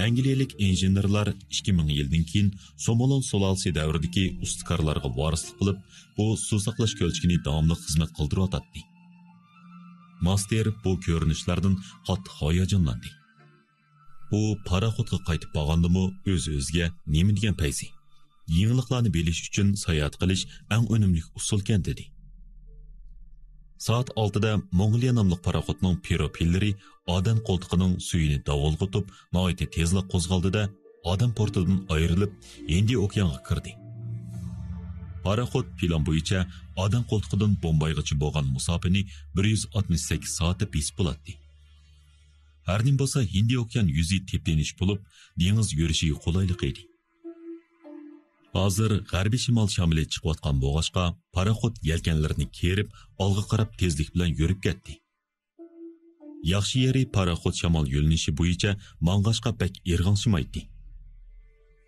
ئەنگلىيەلىك ئىنژېنېرلار ئىككى مىڭ يىلدىن كېيىن سومولون سۇلالىسى دەۋرىدىكى ئۇستىكارلارغا ۋارىسلىق قىلىپ، بۇ سۇ ساقلاش كۆلچىكىنى داۋاملىق خىزمەت قىلدۇرۇۋاتاتتى. ماستېر بۇ كۆرۈنۈشلەردىن قاتتىق ھاياجانلاندى. ئۇ پاراخوتقا قايتىپ بارغاندىمۇ ئۆز-ئۆزىگە نېمە دېگەن پەيزى؟ يېڭىلىقلارنى بىلىش ئۈچۈن ساياھەت قىلىش ئەڭ ئۈنۈملۈك ئۇسۇلكەن، دېدى. سائەت ئالتىدە موڭغولىيە ناملىق پاراخوتنىڭ پىروپېللېرى ئادەن قولتۇقىنىڭ سۈيىنى داۋالغۇتۇپ، ناھايىتى تېزلا قوزغالدى-دە، ئادەن پورتىدىن ئايرىلىپ، ھىندى ئوكيانغا كىردى. پاراخوت پىلان بويىچە ئادەن قولتۇقىدىن بومبايغىچە بولغان مۇساپىنى بىر يۈز ئاتمىش سەككىز سائەتتە بېسىپ بولاتتى. ھەر نېمە بولسا، ھىندى ئوكيان يۈزى تېپىلىنىش بولۇپ، دېڭىز يۈرۈشىگە قولايلىق ئىدى. ھازىر غەربىي شىمال شامىلى چىقىۋاتقان بولغاچقا، پاراخوت يەلكەنلىرىنى كېرىپ، ئالغا قاراپ تېزلىك بىلەن يۈرۈپ كەتتى. ياخشى يېرى، پاراخوت شامال يۆنىلىشى بويىچە ماڭغاچقا بەك ئىرغاڭشىمايتتى.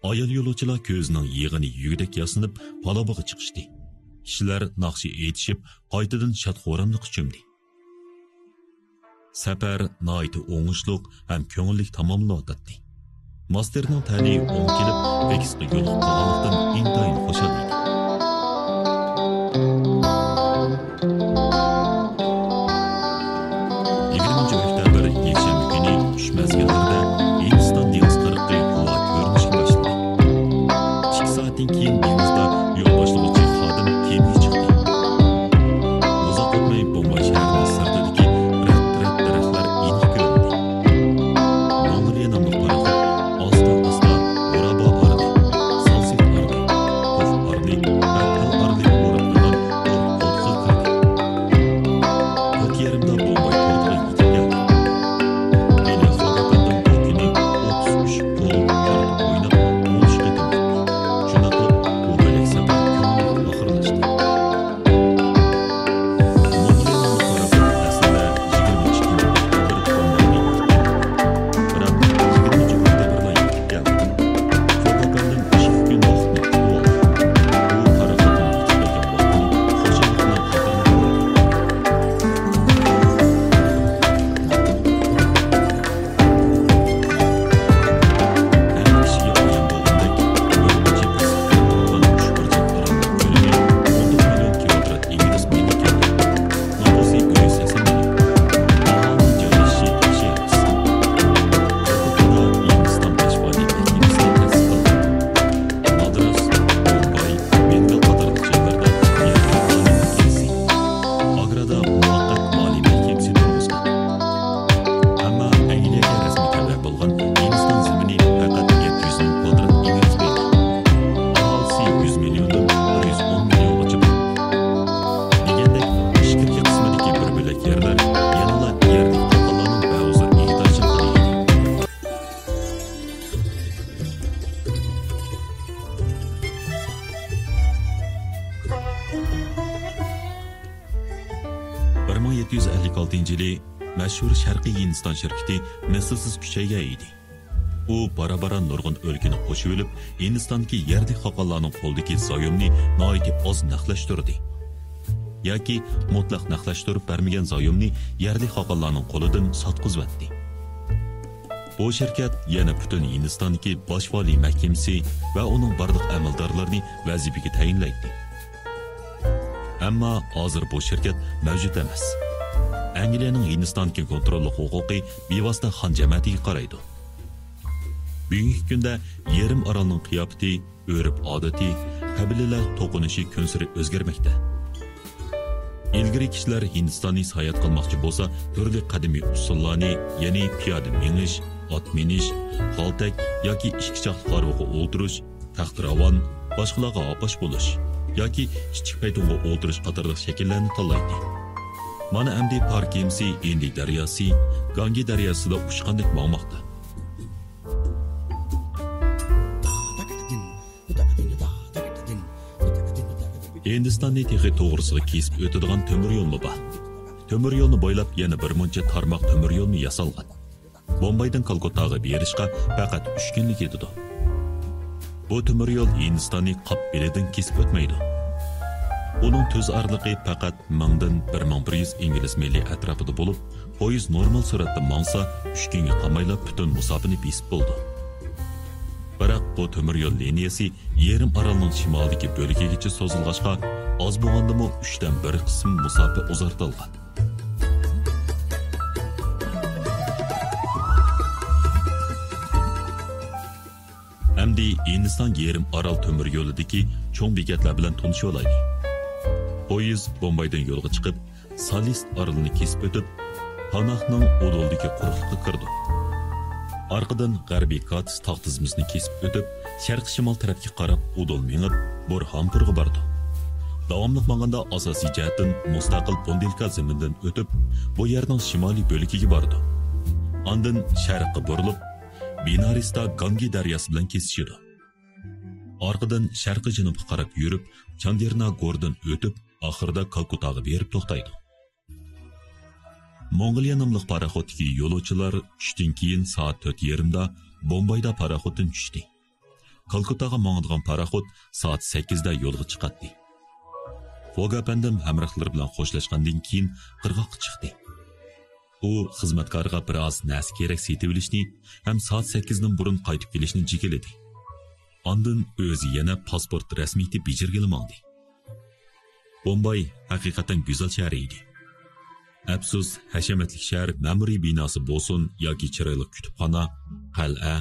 ئايال يولۇچىلار كۆزىنىڭ يېغىنى يېگۈدەك ياسىنىپ، پالۇبىغا چىقىشتى. كىشىلەر ناخشا ئېيتىشىپ، قايتىدىن شاد-خۇراملىققا چۆمدى. سەپەر ناھايىتى ئوڭۇشلۇق ھەم كۆڭۈللۈك تاماملىنىۋاتاتتى. ماستېرنىڭ تەلىيى ئوڭ كېلىپ، فېكسقا يولۇقۇپ قالغانلىقتىن ئىنتايىن خۇشال ئىدى. يىگىرمىنچى ئۆكتەبىر يەكشەنبە كۈنى چۈش مەزگىللىرىدە ھىندىستان دېڭىز قىرىقى ھاۋا كۆرۈنۈشكە باشلىدى. ئىككى سائەتتىن كېيىن دېڭىزدا يول باشلىغۇچى خادىم كېمىگە چىقتى. ئۇزاق ئۆتمەي بومباي شەھىرىنىڭ سىرتىدىكى رەت-رەت دەرەخلەر ئېنىق كۆرۈندى. موڭغولىيە ناملىق پاراخوت ئاستا-ئاستا غۇرابا ئارىلى، سالسىت ئارىلى، قوف ئارىلى ۋە پىل ئارىلى ئورۇن ئالغان ئوت قولتۇقىغا كىردى. كۆك يېرىمدا بومباي پورتىغا يېتىپ كەلدى. بىلال فوگ ئەپەندىم بۇ كۈنى ئوتتۇز ئۈچ قول قارتوپ ئويناپ، ئون ئۈچ قېتىم ئۇتتى. شۇنداق قىلىپ، بۇ بۆلەك سەپەر كۆڭۈللۈك يەتتە يۈز ئەللىك ئالتىنچى يىلى مەشھۇر شەرقىي ھىندىستان شىركىتى مىسلسىز كۈچەيگەن ئىدى. ئۇ بارا-بارا نۇرغۇن ئۆلكىنى قوشۇۋېلىپ، ھىندىستاندىكى يەرلىك خاقانلارنىڭ قولىدىكى زايومنى ناھايىتى ئاز نەقلەشتۈردى. ياكى مۇتلەق نەقلەشتۈرۈپ بەرمىگەن زايومنى يەرلىك خاقانلارنىڭ قولىدىن ساتقۇزۇۋەتتى. بۇ شىركەت يەنە پۈتۈن ھىندىستاندىكى باش ۋالىي مەھكىمىسى ۋە ئۇنىڭ بارلىق ئەمەلدارلىرىنى ۋەزىپىگە تەيىنلەيتتى. ئەمما ھازىر بۇ شىركەت مەۋجۇت ئەمەس. ئەنگلىيەنىڭ ھىندىستاندىكى كونتروللۇق ھوقۇقى بىۋاسىتە خان جەمەتىگە قارايدۇ. بۈگۈنكى كۈندە يېرىم ئارالنىڭ قىياپىتى، ئۆرپ-ئادىتى، قەبىلىلەر توقۇنۇشى كۈنسېرى ئۆزگەرمەكتە. ئىلگىرى كىشىلەر ھىندىستاننى ساياھەت قىلماقچى بولسا، تۈرلۈك قەدىمىي ئۇسسۇللارنى، يەنى پىيادە مېڭىش، ئات مىنىش، غالتەك ياكى ئىككى چاقلىق ھارۋىغا ئولتۇرۇش، تەختىراۋان، باشقىلارغا ھاپاش بولۇش ياكى كىچىك پەيتۇنغا ئولتۇرۇش قاتارلىق شەكىللەرنى تاللايتتى. مانا ئەمدى پار كېمىسى ھىندى دەرياسى، گانگى دەرياسىدا ئۇچقاندەك ماڭماقتا. ھىندىستاننى تېخى توغرىسىغا كېسىپ ئۆتىدىغان تۆمۈر يولمۇ بار. تۆمۈر يولنى بويلاپ يەنە بىر مۇنچە تارماق تۆمۈر يولمۇ ياسالغان. بومبايدىن كالكۇتتاغا بېرىشقا پەقەت ئۈچ كۈنلا كېتىدۇ. بۇ تۆمۈر يول ھىندىستاننى قاپ بېلىدىن كېسىپ ئۆتمەيدۇ. ئۇنىڭ تۈز ئارىلىقى پەقەت مىڭدىن بىر مىڭ بىر يۈز ئىنگلىز مىلى ئەتراپىدا بولۇپ، پويىز نورمال سۈرئەتتە ماڭسا، ئۈچ كۈنگە قالمايلا پۈتۈن مۇساپىنى بېسىپ بولىدۇ. بىراق بۇ تۆمۈر يول لىنىيەسى يېرىم ئارالنىڭ شىمالدىكى بۆلىكىگىچە سوزۇلغاچقا، ئاز بولغاندىمۇ ئۈچتىن بىر قىسىم مۇساپە ئۇزارتىلغان. ئەمدى ھىندىستان يېرىم ئارال تۆمۈر يولىدىكى چوڭ بېكەتلەر بىلەن تونۇشۇۋالايلى. پويىز بومبايدىن يولغا چىقىپ، سالىس ئارىلىنى كېسىپ ئۆتۈپ، پاناھنىڭ ئۇدۇلىدىكى قۇرۇقلۇققا كىرىدۇ. ئارقىدىن غەربىي كاتىس تاغ تىزمىسىنى كېسىپ ئۆتۈپ، شەرقىي شىمال تەرەپكە قاراپ ئۇدۇل مېڭىپ، بۇرھانپۇرغا بارىدۇ. داۋاملىق ماڭغاندا ئاساسىي جەھەتتىن مۇستەقىل بۇندېلكا زېمىنىدىن ئۆتۈپ، بۇ يەرنىڭ شىمالىي بۆلىكىگە بارىدۇ. ئاندىن شەرققە بۇرۇلۇپ، بىنارىستا گانگى دەرياسى بىلەن كېسىشىدۇ. ئارقىدىن شەرقىي جەنۇبقا قاراپ يۈرۈپ، چاندېرناگوردىن ئۆتۈپ، ئاخىرىدا كالكۇتاغا بېرىپ توختايدۇ. موڭغۇلىيە ناملىق پاراخوتتىكى يولۇچىلار چۈشتىن كېيىن سائەت تۆت يېرىمدا بومبايدا پاراخوتتىن چۈشتى. كالكۇتاغا ماڭىدىغان پاراخوت سائەت سەككىزدە يولغا چىقاتتى. فوگ ئەپەندىم ھەمراھلىرى بىلەن خوشلاشقاندىن كېيىن قىرغاققا چىقتى. ئۇ خىزمەتكارىغا بىر ئاز نەرسە كېرەك سېتىۋېلىشنى ھەم سائەت سەككىزدىن بۇرۇن قايتىپ كېلىشنى جېكىلىدى. ئاندىن ئۆزى يەنە پاسپورت رەسمىيىتى بېجىرگىلى ماڭدى. بومباي ھەقىقەتەن گۈزەل شەھەر ئىدى. ئەپسۇس، ھەشەمەتلىك شەھەر مەمۇرىي بىناسى بولسۇن ياكى چىرايلىق كۇتۇپخانا، قەلئە،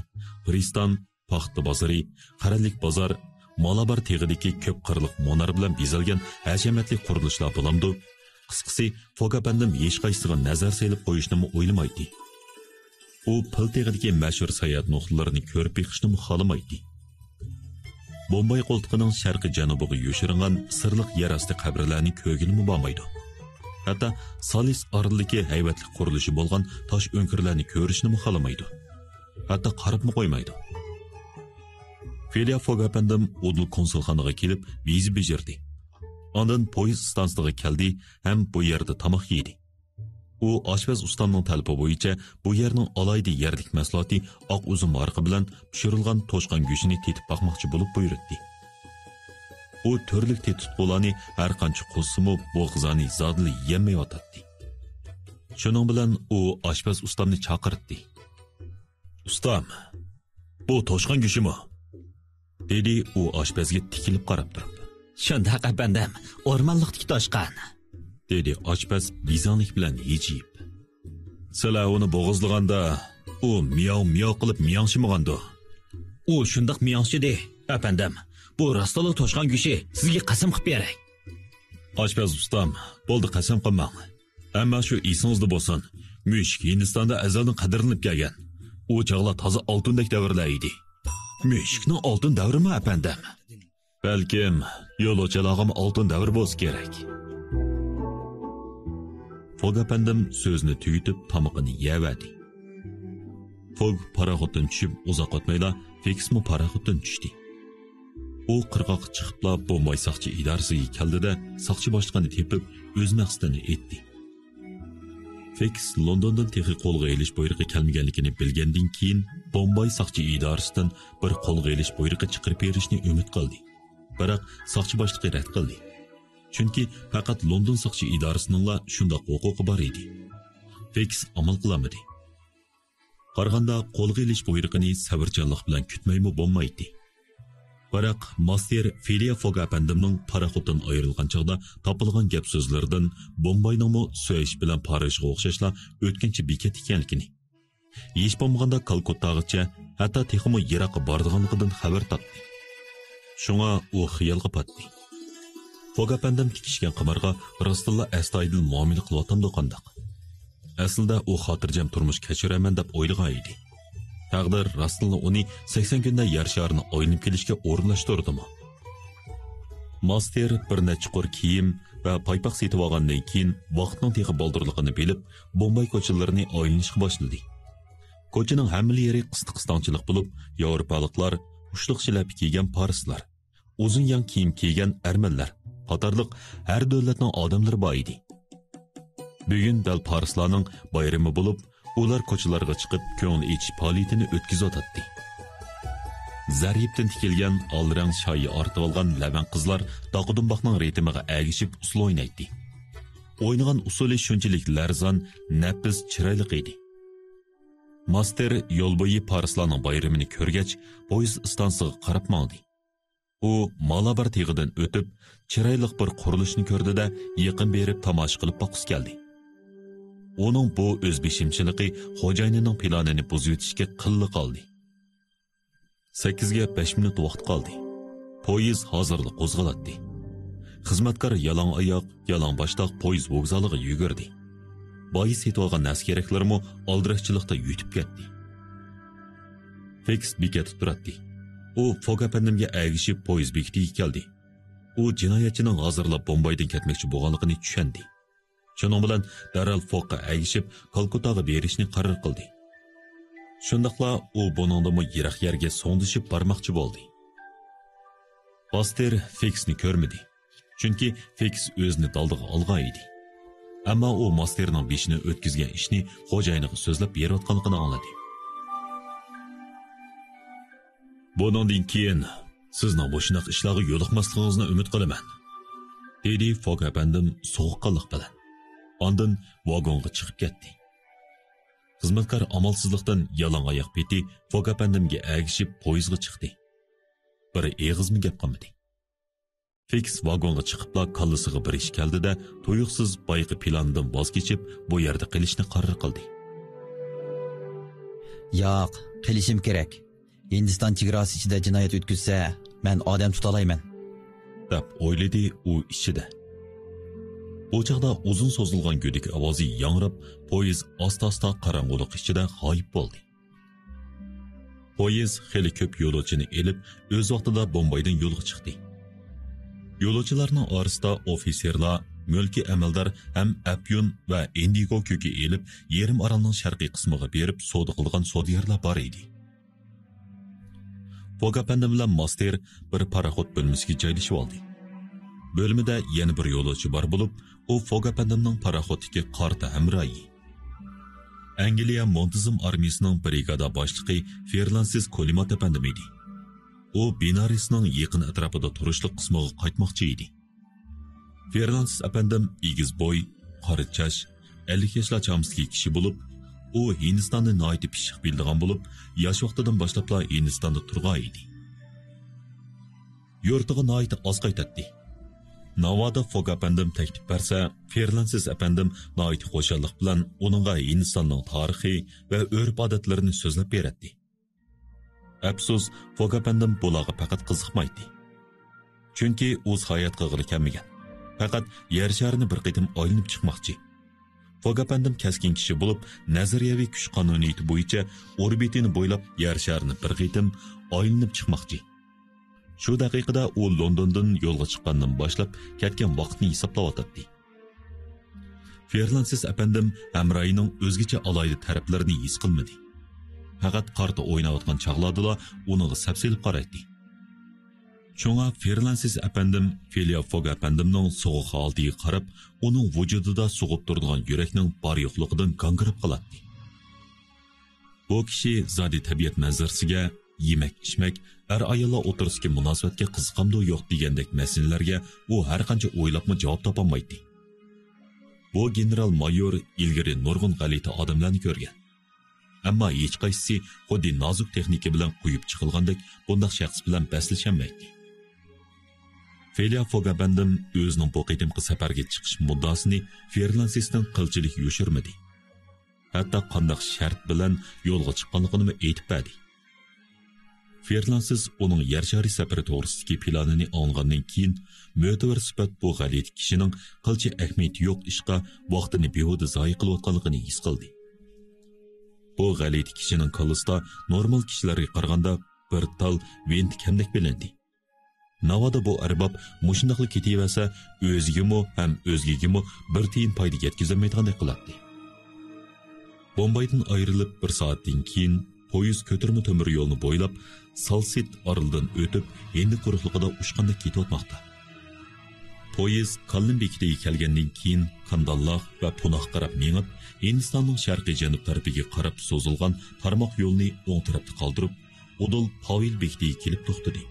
پىرىستان، پاختا بازىرى، قەرەللىك بازار، مالابار تېغىدىكى كۆپ قىرلىق مۇنار بىلەن بېزەلگەن ھەشەمەتلىك قۇرۇلۇشلار بولامدۇ؟ قىسقىسى، فوگ ئەپەندىم ھېچقايسىسىغا نەزەر سېلىپ قويۇشنىمۇ ئويلىمايتتى. ئۇ پىل تېغىدىكى مەشھۇر ساياھەت نۇقتىلىرىنى كۆرۈپ بېقىشنىمۇ خالىمايتتى. بومباي قولتۇقىنىڭ شەرقىي جەنۇبىغا يوشۇرۇنغان سىرلىق يەر ئاستى قەبرىلەرنى كۆرگىلىمۇ بارمايدۇ. ھەتتا سالىس ئارىلىدىكى ھەيۋەتلىك قۇرۇلۇشى بولغان تاش ئۆڭكۈرلەرنى كۆرۈشنىمۇ خالىمايدۇ. ھەتتا قاراپمۇ قويمايدۇ. فىليا فوگ ئەپەندىم ئۇدۇل كونسۇلخانىغا كېلىپ ۋىزا بېجىردى. ئاندىن پويىز ئىستانسىسىغا كەلدى ھەم بۇ يەردە تاماق يېدى. ئۇ ئاشپەز ئۇستامنىڭ تەلىپى بويىچە بۇ يەرنىڭ ئالاھىدە يەرلىك مەھسۇلاتى ئاق ئۈزۈم ھارىقى بىلەن پىشۇرۇلغان توشقان گۆشىنى تېتىپ باقماقچى بولۇپ بۇيرۇتتى. ئۇ تۈرلۈك تېتىتقۇلارنى ھەر قانچە قوشسىمۇ بوغۇزىنى زادىلا يېيەلمەيۋاتاتتى. شۇنىڭ بىلەن ئۇ ئاشپەز ئۇستامنى چاقىرتتى. ئۇستام، بۇ توشقان گۆشىمۇ؟ دېدى ئۇ ئاشپەزگە تىكىلىپ قاراپ تۇرۇپ. شۇنداق، ئەپەندىم، ئورمانلىقتىكى توشقان. دېدى ئاشپەز بىزەڭلىك بىلەن ھىجىيىپ. سىلەر ئۇنى بوغۇزلىغاندا، ئۇ مىياۋ مىياۋ قىلىپ مىياڭشىمىغاندۇ؟ ئۇ شۇنداق مىياڭشىدى، ئەپەندىم. بۇ راستلا توشقان گۆشى، سىزگە قەسەم قىلىپ بېرەي. ئاشپەز ئۇستام، بولدى، قەسەم قىلماڭ. ئەمما شۇ ئېسىڭىزدە بولسۇن، مۈشۈك ھىندىستاندا ئەزەلدىن قەدىرلىنىپ كەلگەن. ئۇ چاغلار تازا ئالتۇندەك دەۋرلەر ئىدى. مۈشۈكنىڭ ئالتۇن دەۋرىمۇ، ئەپەندىم؟ بەلكىم، يولۇچىلارغىمۇ ئالتۇن دەۋر بولسا كېرەك. فوگ ئەپەندىم سۆزىنى تۈگىتىپ، تامىقىنى يەۋەردى. فوگ پاراخوتتىن چۈشۈپ ئۇزاق ئۆتمەيلا، فېكسمۇ پاراخوتتىن چۈشتى. ئۇ قىرغاققا چىقىپلا بومباي ساقچى ئىدارىسىگە كەلدى-دە، ساقچى باشلىقىنى تېپىپ، ئۆز مەقسىتىنى ئېيتتى. فېكس لوندوندىن تېخى قولغا ئېلىش بۇيرۇقى كەلمىگەنلىكىنى بىلگەندىن كېيىن، بومباي ساقچى ئىدارىسىدىن بىر قولغا ئېلىش بۇيرۇقى چىقىرىپ بېرىشنى ئۈمىد قىلدى. بىراق ساقچى باشلىقى رەت قىلدى. چۈنكى پەقەت لوندون ساقچى ئىدارىسىنىڭلا شۇنداق ھوقۇقى بار ئىدى. فېكس ئامال قىلالمىدى. قارىغاندا، قولغا ئېلىش بۇيرۇقىنى سەۋرچانلىق بىلەن كۈتمەيمۇ بولمايتتى. بىراق ماستېر فىلىيا فوگ ئەپەندىمنىڭ پاراخوتتىن ئايرىلغان چاغدا تاپىلغان گەپ سۆزلىرىدىن بومباينىڭمۇ سۈەيش بىلەن پارىژغا ئوخشاشلا ئۆتكۈنچى بېكەت ئىكەنلىكىنى، ھېچ بولمىغاندا كالكۇتتاغىچە، ھەتتا تېخىمۇ يىراققا بارىدىغانلىقىدىن خەۋەر تاپتى. شۇڭا ئۇ خىيالغا پاتتى. فوگ ئەپەندىم تىكىشكەن قىمارغا راستتىنلا ئەستايىدىل مۇئامىلە قىلىۋاتامدۇ قانداق؟ ئەسلىدە ئۇ خاتىرجەم تۇرمۇش كەچۈرەرمەن دەپ ئويلىغان ئىدى. تەقدىر راستتىنلا ئۇنى سەكسەن كۈندە يەر شارىنى ئايلىنىپ كېلىشكە ئورۇنلاشتۇردىمۇ؟ ماستېر بىر نەچچە قۇر كىيىم ۋە پايپاق سېتىۋالغاندىن كېيىن، ۋاقىتنىڭ تېخى بالدۇرلۇقىنى بىلىپ، بومباي كوچىلىرىنى ئايلىنىشقا باشلىدى. كوچىنىڭ ھەممىلا يېرى قىستىق-قىستاڭچىلىق بولۇپ، ياۋروپالىقلار، ئۇچلۇق شىلەپە كىيگەن پارسلار، ئۇزۇن يەڭ كىيىم كىيگەن ئەرمەنلەر قاتارلىق ھەر دۆلەتنىڭ ئادەملىرى بار ئىدى. بۈگۈن دەل پارسلارنىڭ بايرىمى بولۇپ، ئۇلار كوچىلارغا چىقىپ، كۆڭۈل ئېچىش پائالىيىتىنى ئۆتكۈزۈۋاتاتتى. زەريىپتىن تىكىلگەن ئال رەڭ شايى ئارتىۋالغان لەۋەڭ قىزلار داقا دۇمباقنىڭ رىتىمىغا ئەگىشىپ ئۇسسۇل ئوينايتتى. ئوينىغان ئۇسسۇلى شۇنچىلىك لەرزان، نەپىس، چىرايلىق ئىدى. ماستېر يول بويى پارسلارنىڭ بايرىمىنى كۆرگەچ، پويىز ئىستانسىغا قاراپ ماڭدى. ئۇ مالابار تېغىدىن ئۆتۈپ، چىرايلىق بىر قۇرۇلۇشنى كۆردى-دە، يېقىن بېرىپ تاماشا قىلىپ باققۇسى كەلدى. ئۇنىڭ بۇ ئۆز بېشىمچىلىقى خوجايىنىنىڭ پىلانىنى بۇزۇۋېتىشكە قىللا قالدى. سەككىزگە بەش مىنۇت ۋاقىت قالدى. پويىز ھازىرلا قوزغىلاتتى. خىزمەتكار يالاڭ ئاياق، يالاڭ باشلاق پويىز ۋوگزالىغا يۈگۈردى. بايا سېتىۋالغان نەرسە-كېرەكلىرىمۇ ئالدىراشچىلىقتا يۈتۈپ كەتتى. فېكس بېكەتتە تۇراتتى. ئۇ فوگ ئەپەندىمگە ئەگىشىپ پويىز بېكىتىگە كەلدى. ئۇ جىنايەتچىنىڭ ھازىرلا بومبايدىن كەتمەكچى بولغانلىقىنى چۈشەندى. شۇنىڭ بىلەن دەرھال فوگقا ئەگىشىپ، كالكۇتاغا بېرىشنى قارار قىلدى. شۇنداقلا ئۇ بۇنىڭدىنمۇ يىراق يەرگە سوڭدىشىپ بارماقچى بولدى. ماستېر فېكسنى كۆرمىدى. چۈنكى فېكس ئۆزىنى دالدىغا ئالغان ئىدى. ئەمما ئۇ ماستېرنىڭ بېشىنى ئۆتكۈزگەن ئىشنى خوجايىنىغا سۆزلەپ بېرىۋاتقانلىقىنى ئاڭلىدى. بۇنىڭدىن كېيىن سىزنىڭ مۇشۇنداق ئىشلارغا يولۇقماسلىقىڭىزنى ئۈمىد قىلىمەن، دېدى فوگ ئەپەندىم سوغۇققانلىق بىلەن. ئاندىن ۋاگونغا چىقىپ كەتتى. خىزمەتكار ئامالسىزلىقتىن يالاڭ ئاياق پېتى فوگ ئەپەندىمگە ئەگىشىپ پويىزغا چىقتى. بىر ئېغىزمۇ گەپ قىلمىدى. فېكس ۋاگونغا چىقىپلا كاللىسىغا بىر ئىش كەلدى-دە، تۇيۇقسىز بايىقى پىلانىدىن ۋاز كېچىپ، بۇ يەردە قېلىشنى قارار قىلدى. ياق، قېلىشىم كېرەك. ھىندىستان چېگراسى ئىچىدە جىنايەت ئۆتكۈزسە، مەن ئادەم تۇتالايمەن، دەپ ئويلىدى ئۇ ئىچىدە. بۇ چاغدا ئۇزۇن سوزۇلغان گۈدۈك ئاۋازى ياڭراپ، پويىز ئاستا-ئاستا قاراڭغۇلۇق ئىچىدە غايىب بولدى. پويىز خېلى كۆپ يولۇچىنى ئېلىپ، ئۆز ۋاقتىدا بومبايدىن يولغا چىقتى. يولۇچىلارنىڭ ئارىسىدا ئوفىتسېرلار، مۈلكىي ئەمەلدار ھەم ئەپيۈن ۋە ئىندىگو كۆكى ئېلىپ، يېرىم ئارالنىڭ شەرقىي قىسمىغا بېرىپ سودا قىلغان سودىگەرلەر بار ئىدى. فوگ ئەپەندىم بىلەن ماستېر بىر پاراخوت بۆلمىسىگە جايلىشىۋالدى. بۆلمىدە يەنە بىر يولۇچى بار بولۇپ، ئۇ فوگ ئەپەندىمنىڭ پاراخوتتىكى قارتا ھەمراھى، ئەنگلىيە مۇنتىزىم ئارمىيىسىنىڭ برىگادا باشلىقى فېرلانسىس كولىمات ئەپەندىم ئىدى. ئۇ بىنارىسنىڭ يېقىن ئەتراپىدا تۇرۇشلۇق قىسمىغا قايتماقچى ئىدى. فېرلانسىس ئەپەندىم ئېگىز بوي، قارا چاچ، ئەللىك ياشلار چامىسىدىكى كىشى بولۇپ، ئۇ ھىندىستاننى ناھايىتى پىششىق بىلىدىغان بولۇپ، ياش ۋاقتىدىن باشلاپلا ھىندىستاندا تۇرغان ئىدى. يۇرتىغا ناھايىتى ئاز قايتاتتى. ناۋادا فوگ ئەپەندىم تەكلىپ بەرسە، فېرلانسىس ئەپەندىم ناھايىتى خۇشاللىق بىلەن ئۇنىڭغا ھىندىستاننىڭ تارىخى ۋە ئۆرپ-ئادەتلىرىنى سۆزلەپ بېرەتتى. ئەپسۇس، فوگ ئەپەندىم بۇلارغا پەقەت قىزىقمايتتى. چۈنكى ئۇ ساياھەت قىلغىلى كەلمىگەن. پەقەت يەر شارىنى بىر قېتىم ئايلىنىپ چىقماقچى. فوگ ئەپەندىم كەسكىن كىشى بولۇپ، نەزەرىيەۋى كۈچ قانۇنىيىتى بويىچە ئوربىتىنى بويلاپ يەر شارىنى بىر قېتىم ئايلىنىپ چىقماقچى. شۇ دەقىقىدە ئۇ لوندوندىن يولغا چىققاندىن باشلاپ كەتكەن ۋاقىتنى ھېسابلاۋاتاتتى. فېرلانسىس ئەپەندىم ھەمراھىنىڭ ئۆزگىچە ئالاھىدە تەرەپلىرىنى ھېس قىلمىدى. پەقەت قارتا ئويناۋاتقان چاغلاردىلا ئۇنىڭغا سەپسېلىپ قارايتتى. شۇڭا فرانسىس ئەپەندىم فىلىيا فوگ ئەپەندىمنىڭ سوغۇق ھالىتىگە قاراپ، ئۇنىڭ ۋۇجۇدىدا سوغۇپ تۇرىدىغان يۈرەكنىڭ بار-يوقلۇقىدىن گاڭگىراپ قالاتتى. بۇ كىشى زادى تەبىئەت مەنزىرىسىگە، يېمەك-ئىچمەك، ئەر-ئاياللار ئوتتۇرىسىدىكى مۇناسىۋەتكە قىزىقامدۇ يوق دېگەندەك مەسىلىلەرگە ئۇ ھەرقانچە ئويلاپمۇ جاۋاب تاپالمايتتى. بۇ گېنېرال مايور ئىلگىرى نۇرغۇن غەلىتە ئادەملەرنى كۆرگەن. ئەمما ھېچقايسىسى خۇددى نازۇك تېخنىكا بىلەن قويۇپ چىقىلغاندەك بۇنداق شەخس بىلەن بەسلىشەلمەيتتى. فېليا فوگ ئەپەندىم ئۆزىنىڭ بۇ قېتىمقى سەپەرگە چىقىش مۇددىسىنى فېرنانسىستىن قىلچىلىك يوشۇرمىدى. ھەتتا قانداق شەرت بىلەن يولغا چىققانلىقىنىمۇ ئېيتىپ بەردى. فېرنانسىس ئۇنىڭ يەر شارى سەپىرى توغرىسىدىكى پىلانىنى ئاڭلىغاندىن كېيىن، مۆتىۋەر سۈپەت بۇ غەلىتە كىشىنىڭ قىلچە ئەھمىيىتى يوق ئىشقا ۋاقتىنى بىھۇدە زايە قىلىۋاتقانلىقىنى ھېس قىلدى. بۇ غەلىتە كىشىنىڭ كاللىسىدا نورمال كىشىلەرگە قارىغاندا بىر تال ۋىنت كەمدەك بىلىندى. ناۋادا بۇ ئەرباب مۇشۇنداقلا كېتىۋەرسە، ئۆزىگىمۇ ھەم ئۆزگىگىمۇ بىر تىيىن پايدا يەتكۈزەلمەيدىغاندەك قىلاتتى. بومبايدىن ئايرىلىپ بىر سائەتتىن كېيىن، پويىز كۆتۈرمە تۆمۈر يولنى بويلاپ، سالسىت ئارىلىدىن ئۆتۈپ، ھىندى قۇرۇقلۇقىدا ئۇچقاندەك كېتىۋاتماقتا. پويىز كاللىن بېكىتىگە كەلگەندىن كېيىن، كانداللاغ ۋە پۇناغا قاراپ مېڭىپ، ھىندىستاننىڭ شەرقىي جەنۇب تەرىپىگە قاراپ سوزۇلغان تارماق يولىنى ئوڭ تەرەپتە قالدۇرۇپ، ئۇدۇل پاۋېل بېكىتىگە كېلىپ توختىدى.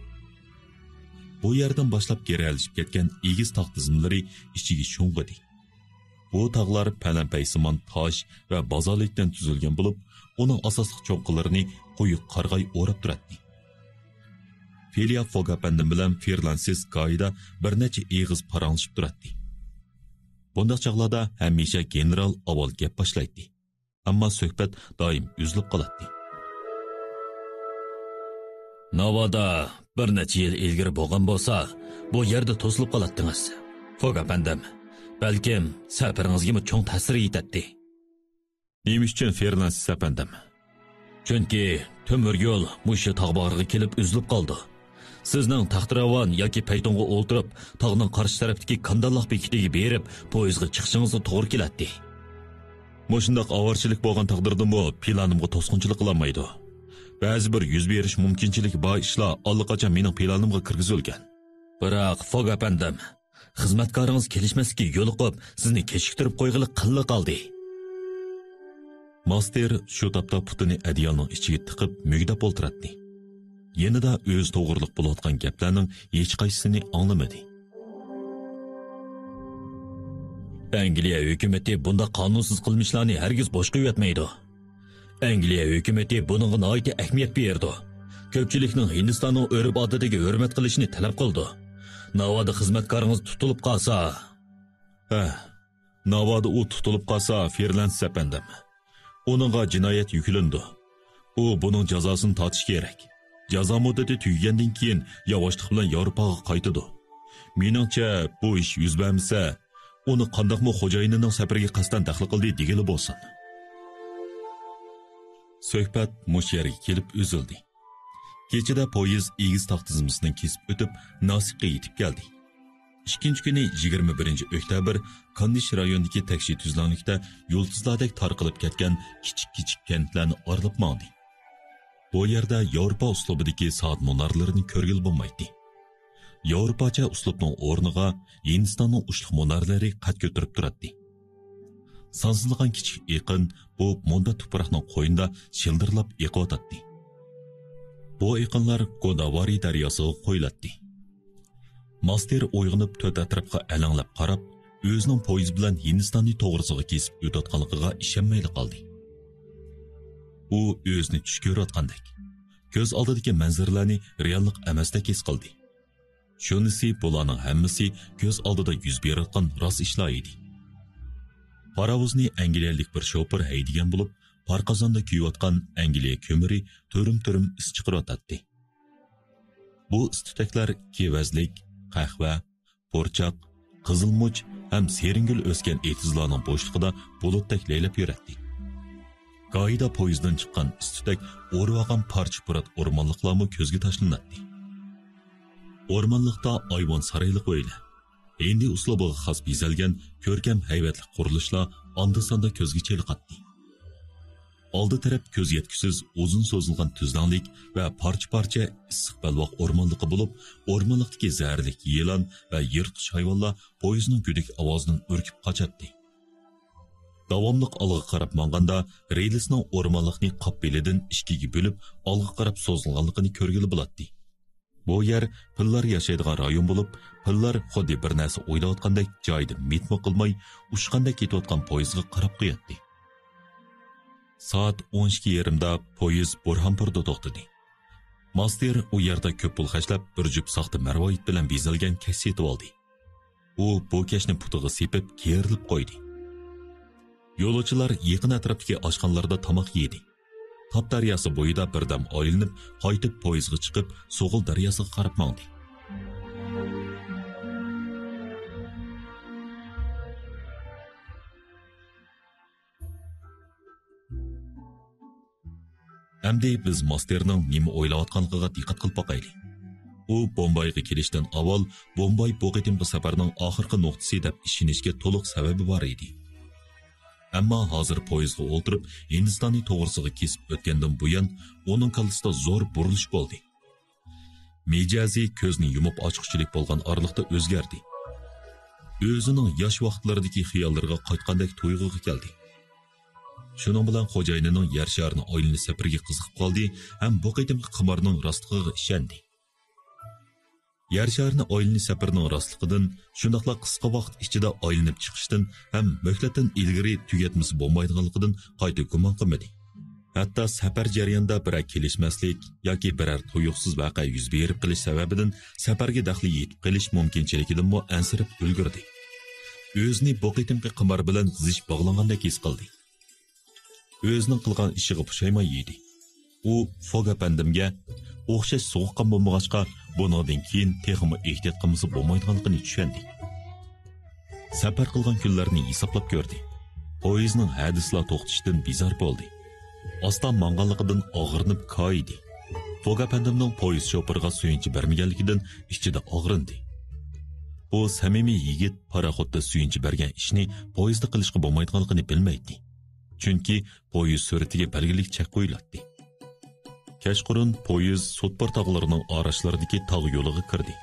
بۇ يەردىن باشلاپ گىرەلىشىپ كەتكەن ئېگىز تاغ تىزمىلىرى ئىچىگە شۇڭغۇدى. بۇ تاغلار پەلەمپەيسىمان تاش ۋە بازالتتىن تۈزۈلگەن بولۇپ، ئۇنىڭ ئاساسلىق چوڭقىلىرىنى قويۇق قارىغاي ئوراپ تۇراتتى. فىليا فوگ ئەپەندىم بىلەن فېرنانسىس گايىدا بىر نەچچە ئېغىز پاراڭلىشىپ تۇراتتى. بۇنداق چاغلاردا ھەمىشە گېنېرال ئاۋۋال گەپ باشلايتتى. ئەمما سۆھبەت دائىم ئۈزۈلۈپ قالاتتى. ناۋادا بىر نەچچە يىل ئىلگىرى بولغان بولسا، بۇ يەردە توسۇلۇپ قالاتتىڭىز. فوگ ئەپەندىم، بەلكىم سەپىرىڭىزگىمۇ چوڭ تەسىر يېتەتتى. نېمە ئۈچۈن، فېرنانسىس ئەپەندىم؟ چۈنكى تۆمۈر يول مۇشۇ تاغ باغرىغا كېلىپ ئۈزۈلۈپ قالىدۇ. سىزنىڭ تەختىراۋان ياكى پەيتۇنغا ئولتۇرۇپ، تاغنىڭ قارشى تەرەپتىكى كانداللاق بېكىتىگە بېرىپ، پويىزغا چىقىشىڭىزغا توغرا كېلەتتى. مۇشۇنداق ئاۋارىچىلىك بولغان تەقدىردىمۇ پىلانىمغا توسقۇنچىلىق قىلالمايدۇ. بەزى بىر يۈز بېرىش مۇمكىنچىلىكى بار ئىشلار ئاللىقاچان مېنىڭ پىلانىمغا كىرگۈزۈلگەن. بىراق، فوگ ئەپەندىم، خىزمەتكارىڭىز كېلىشمەسلىككە يولۇقۇپ، سىزنى كېچىكتۈرۈپ قويغىلى قىللا قالدى. ماستېر شۇ تاپتا پۇتىنى ئەدىيالنىڭ ئىچىگە تىقىپ مۈگدەپ ئولتۇراتتى. يېنىدا ئۆزى توغرىلىق بولۇۋاتقان گەپلەرنىڭ ھېچقايسىسىنى ئاڭلىمىدى. ئەنگلىيە ھۆكۈمىتى بۇنداق قانۇنسىز قىلمىشلارنى ھەرگىز بوش قويۇۋەتمەيدۇ. ئەنگلىيە ھۆكۈمىتى بۇنىڭغا ناھايىتى ئەھمىيەت بېرىدۇ. كۆپچىلىكنىڭ ھىندىستاننىڭ ئۆرپ-ئادىتىگە ھۆرمەت قىلىشنى تەلەپ قىلىدۇ. ناۋادا خىزمەتكارىڭىز تۇتۇلۇپ قالسا. ھە، ناۋادا ئۇ تۇتۇلۇپ قالسا، فېرنانسىس ئەپەندىم، ئۇنىڭغا جىنايەت يۈكلىنىدۇ. ئۇ بۇنىڭ جازاسىنى تارتىشى كېرەك. جازا مۇددىتى تۈگىگەندىن كېيىن ياۋاشلىق بىلەن ياۋروپاغا قايتىدۇ. مېنىڭچە، بۇ ئىش يۈز بەرمىسە، ئۇنى قانداقمۇ خوجايىنىنىڭ سەپىرىگە قەستەن دەخلى قىلدى دېگىلى بولسۇن. سۆھبەت مۇشۇ يەرگە كېلىپ ئۈزۈلدى. كېچىدە پويىز ئېگىز تاغ تىزمىسىنى كېسىپ ئۆتۈپ، ناسىكقا يېتىپ كەلدى. ئىككىنچى كۈنى يىگىرمە بىرىنچى ئۆكتەبىر كاندىش رايونىدىكى تەكشى تۈزلەڭلىكتە يۇلتۇزلاردەك تارقىلىپ كەتكەن كىچىك-كىچىك كەنتلەرنى ئارىلاپ ماڭدى. بۇ يەردە ياۋروپا ئۇسلۇبىدىكى سائەت مۇنارلىرىنى كۆرگىلى بولمايتتى. ياۋروپاچە ئۇسلۇبنىڭ ئورنىغا ھىندىستاننىڭ ئۇچلۇق مۇنارلىرى قەد كۆتۈرۈپ تۇراتتى. سانسىزلىغان كىچىك ئېقىن بۇ مۇنبەت تۇپراقنىڭ قوينىدا شىلدىرلاپ ئېقىۋاتاتتى. بۇ ئېقىنلار گوداۋارى دەرياسىغا قۇيۇلاتتى. ماستېر ئويغىنىپ تۆت ئەتراپقا ئەلەڭلەپ قاراپ، ئۆزىنىڭ پويىز بىلەن ھىندىستاننى توغرىسىغا كېسىپ ئۆتۈۋاتقانلىقىغا ئىشەنمەيلا قالدى. ئۇ ئۆزىنى چۈش كۆرۈۋاتقاندەك، كۆز ئالدىدىكى مەنزىرىلەرنى رېئاللىق ئەمەستەك ھېس قىلدى. شۇنىسى، بۇلارنىڭ ھەممىسى كۆز ئالدىدا يۈز بېرىۋاتقان راست ئىشلار ئىدى. پاراۋۇزنى ئەنگلىيەلىك بىر شوپۇر ھەيدىگەن بولۇپ، پارقازاندا كۆيۈۋاتقان ئەنگلىيە كۆمۈرى تۈرۈم-تۈرۈم ئىس چىقىرىۋاتاتتى. بۇ ئىس-تۈتەكلەر كېۋەزلىك، قەھۋە، پۇرچاق، قىزىلمۇچ ھەم سېرىنگۈل ئۆسكەن ئېتىزلارنىڭ بوشلۇقىدا بۇلۇتتەك لەيلەپ يۈرەتتى. گاھىدا پويىزدىن چىققان ئىس-تۈتەك ئورىۋالغان پارچە-پۇرات ئورمانلىقلارمۇ كۆزگە تاشلىناتتى. ئورمانلىقتا ئايۋان سارايلىق ئۆيلەر، ھىندى ئۇسلۇبىغا خاس بېزەلگەن كۆركەم ھەيۋەتلىك قۇرۇلۇشلار ئاندا-ساندا كۆزگە چېلىقاتتى. ئالدى تەرەپ كۆز يەتكۈسىز ئۇزۇن سوزۇلغان تۈزلەڭلىك ۋە پارچە-پارچە ئىسسىق بەلباغ ئورمانلىقى بولۇپ، ئورمانلىقتىكى زەھەرلىك يىلان ۋە يىرتقۇچ ھايۋانلار پويىزنىڭ گۈدۈك ئاۋازىدىن ئۈركۈپ قاچاتتى. داۋاملىق ئالغا قاراپ ماڭغاندا، رېلىسنىڭ ئورمانلىقنى قاپ بېلىدىن ئىككىگە بۆلۈپ، ئالغا قاراپ سوزۇلغانلىقىنى كۆرگىلى بولاتتى. بۇ يەر پىللار ياشايدىغان رايون بولۇپ، پىللار خۇددى بىر نەرسە ئويلاۋاتقاندەك جايىدا مىتمۇ قىلماي، ئۇچقاندەك كېتىۋاتقان پويىزغا قاراپ قوياتتى. سائەت ئون ئىككى يېرىمدا پويىز بۇرھانپۇردا توختىدى. ماستېر ئۇ يەردە كۆپ پۇل خەجلەپ، بىر جۈپ ساختا مەرۋايىت بىلەن بېزەلگەن كەش سېتىۋالدى. ئۇ بۇ كەشنى پۇتىغا سېپىپ، كېرىلىپ قويدى. يولۇچىلار يېقىن ئەتراپتىكى ئاشخانىلاردا تاماق يېدى. تاپ دەرياسى بويىدا بىردەم ئايلىنىپ، قايتىپ پويىزغا چىقىپ، سوغۇل دەرياسىغا قاراپ ماڭدى. ئەمدى بىز ماستېرنىڭ نېمە ئويلاۋاتقانلىقىغا دىققەت قىلىپ باقايلى. ئۇ بومبايغا كېلىشتىن ئاۋۋال، بومباي بۇ قېتىمقى سەپەرنىڭ ئاخىرقى نۇقتىسى دەپ ئىشىنىشكە تولۇق سەۋەبى بار ئىدى. ئەمما ھازىر پويىزغا ئولتۇرۇپ، ھىندىستاننى توغرىسىغا كېسىپ ئۆتكەندىن بۇيان، ئۇنىڭ كاللىسىدا زور بۇرۇلۇش بولدى. مىجەزى كۆزنى يۇمۇپ ئاچقۇچىلىك بولغان ئارىلىقتا ئۆزگەردى. ئۆزىنىڭ ياش ۋاقىتلىرىدىكى خىياللىرىغا قايتقاندەك تۇيغۇغا كەلدى. شۇنىڭ بىلەن خوجايىنىنىڭ يەر شارىنى ئايلىنىش سەپىرىگە قىزىقىپ قالدى ھەم بۇ قېتىمقى قىمارنىڭ راستلىقىغا ئىشەندى. يەر شارىنى ئايلىنىش سەپىرىنىڭ راستلىقىدىن، شۇنداقلا قىسقا ۋاقىت ئىچىدە ئايلىنىپ چىقىشتىن ھەم مۆھلەتتىن ئىلگىرى تۈگەتمىسە بولمايدىغانلىقىدىن قايتا گۇمان قىلمىدى. ھەتتا سەپەر جەريانىدا بىرەر كېلىشمەسلىك ياكى بىرەر تۇيۇقسىز ۋەقە يۈز بېرىپ قېلىش سەۋەبىدىن سەپەرگە دەخلى يېتىپ قېلىش مۇمكىنچىلىكىدىنمۇ ئەنسىرەپ ئۈلگۈردى. ئۆزىنى بۇ قېتىمقى قىمار بىلەن زىچ باغلانغاندەك ھېس قىلدى. ئۆزىنىڭ قىلغان ئىشىغا پۇشايمان يېدى. ئۇ فوگ ئەپەندىمگە ئوخشاش سوغۇققان بولمىغاچقا، بۇنىڭدىن كېيىن تېخىمۇ ئېھتىيات قىلمىسا بولمايدىغانلىقىنى چۈشەندى. سەپەر قىلغان كۈنلەرنى ھېسابلاپ كۆردى. پويىزنىڭ ھەدىسىلا توختىشىدىن بىزار بولدى. ئاستا ماڭغانلىقىدىن ئاغرىنىپ كايىدى. فوگ ئەپەندىمنىڭ پويىز شوپۇرىغا سۆيۈنچى بەرمىگەنلىكىدىن ئىچىدە ئاغرىندى. بۇ سەمىمىي يىگىت پاراخوتتا سۆيۈنچى بەرگەن ئىشنى پويىزدا قىلىشقا بولمايدىغانلىقىنى بىلمەيتتى. چۈنكى پويىز سۈرئىتىگە بەلگىلىك چەك قويۇلاتتى. كەچقۇرۇن پويىز سوتپۇر تاغلىرىنىڭ ئاراشلىرىدىكى تاغ يولىغا كىردى.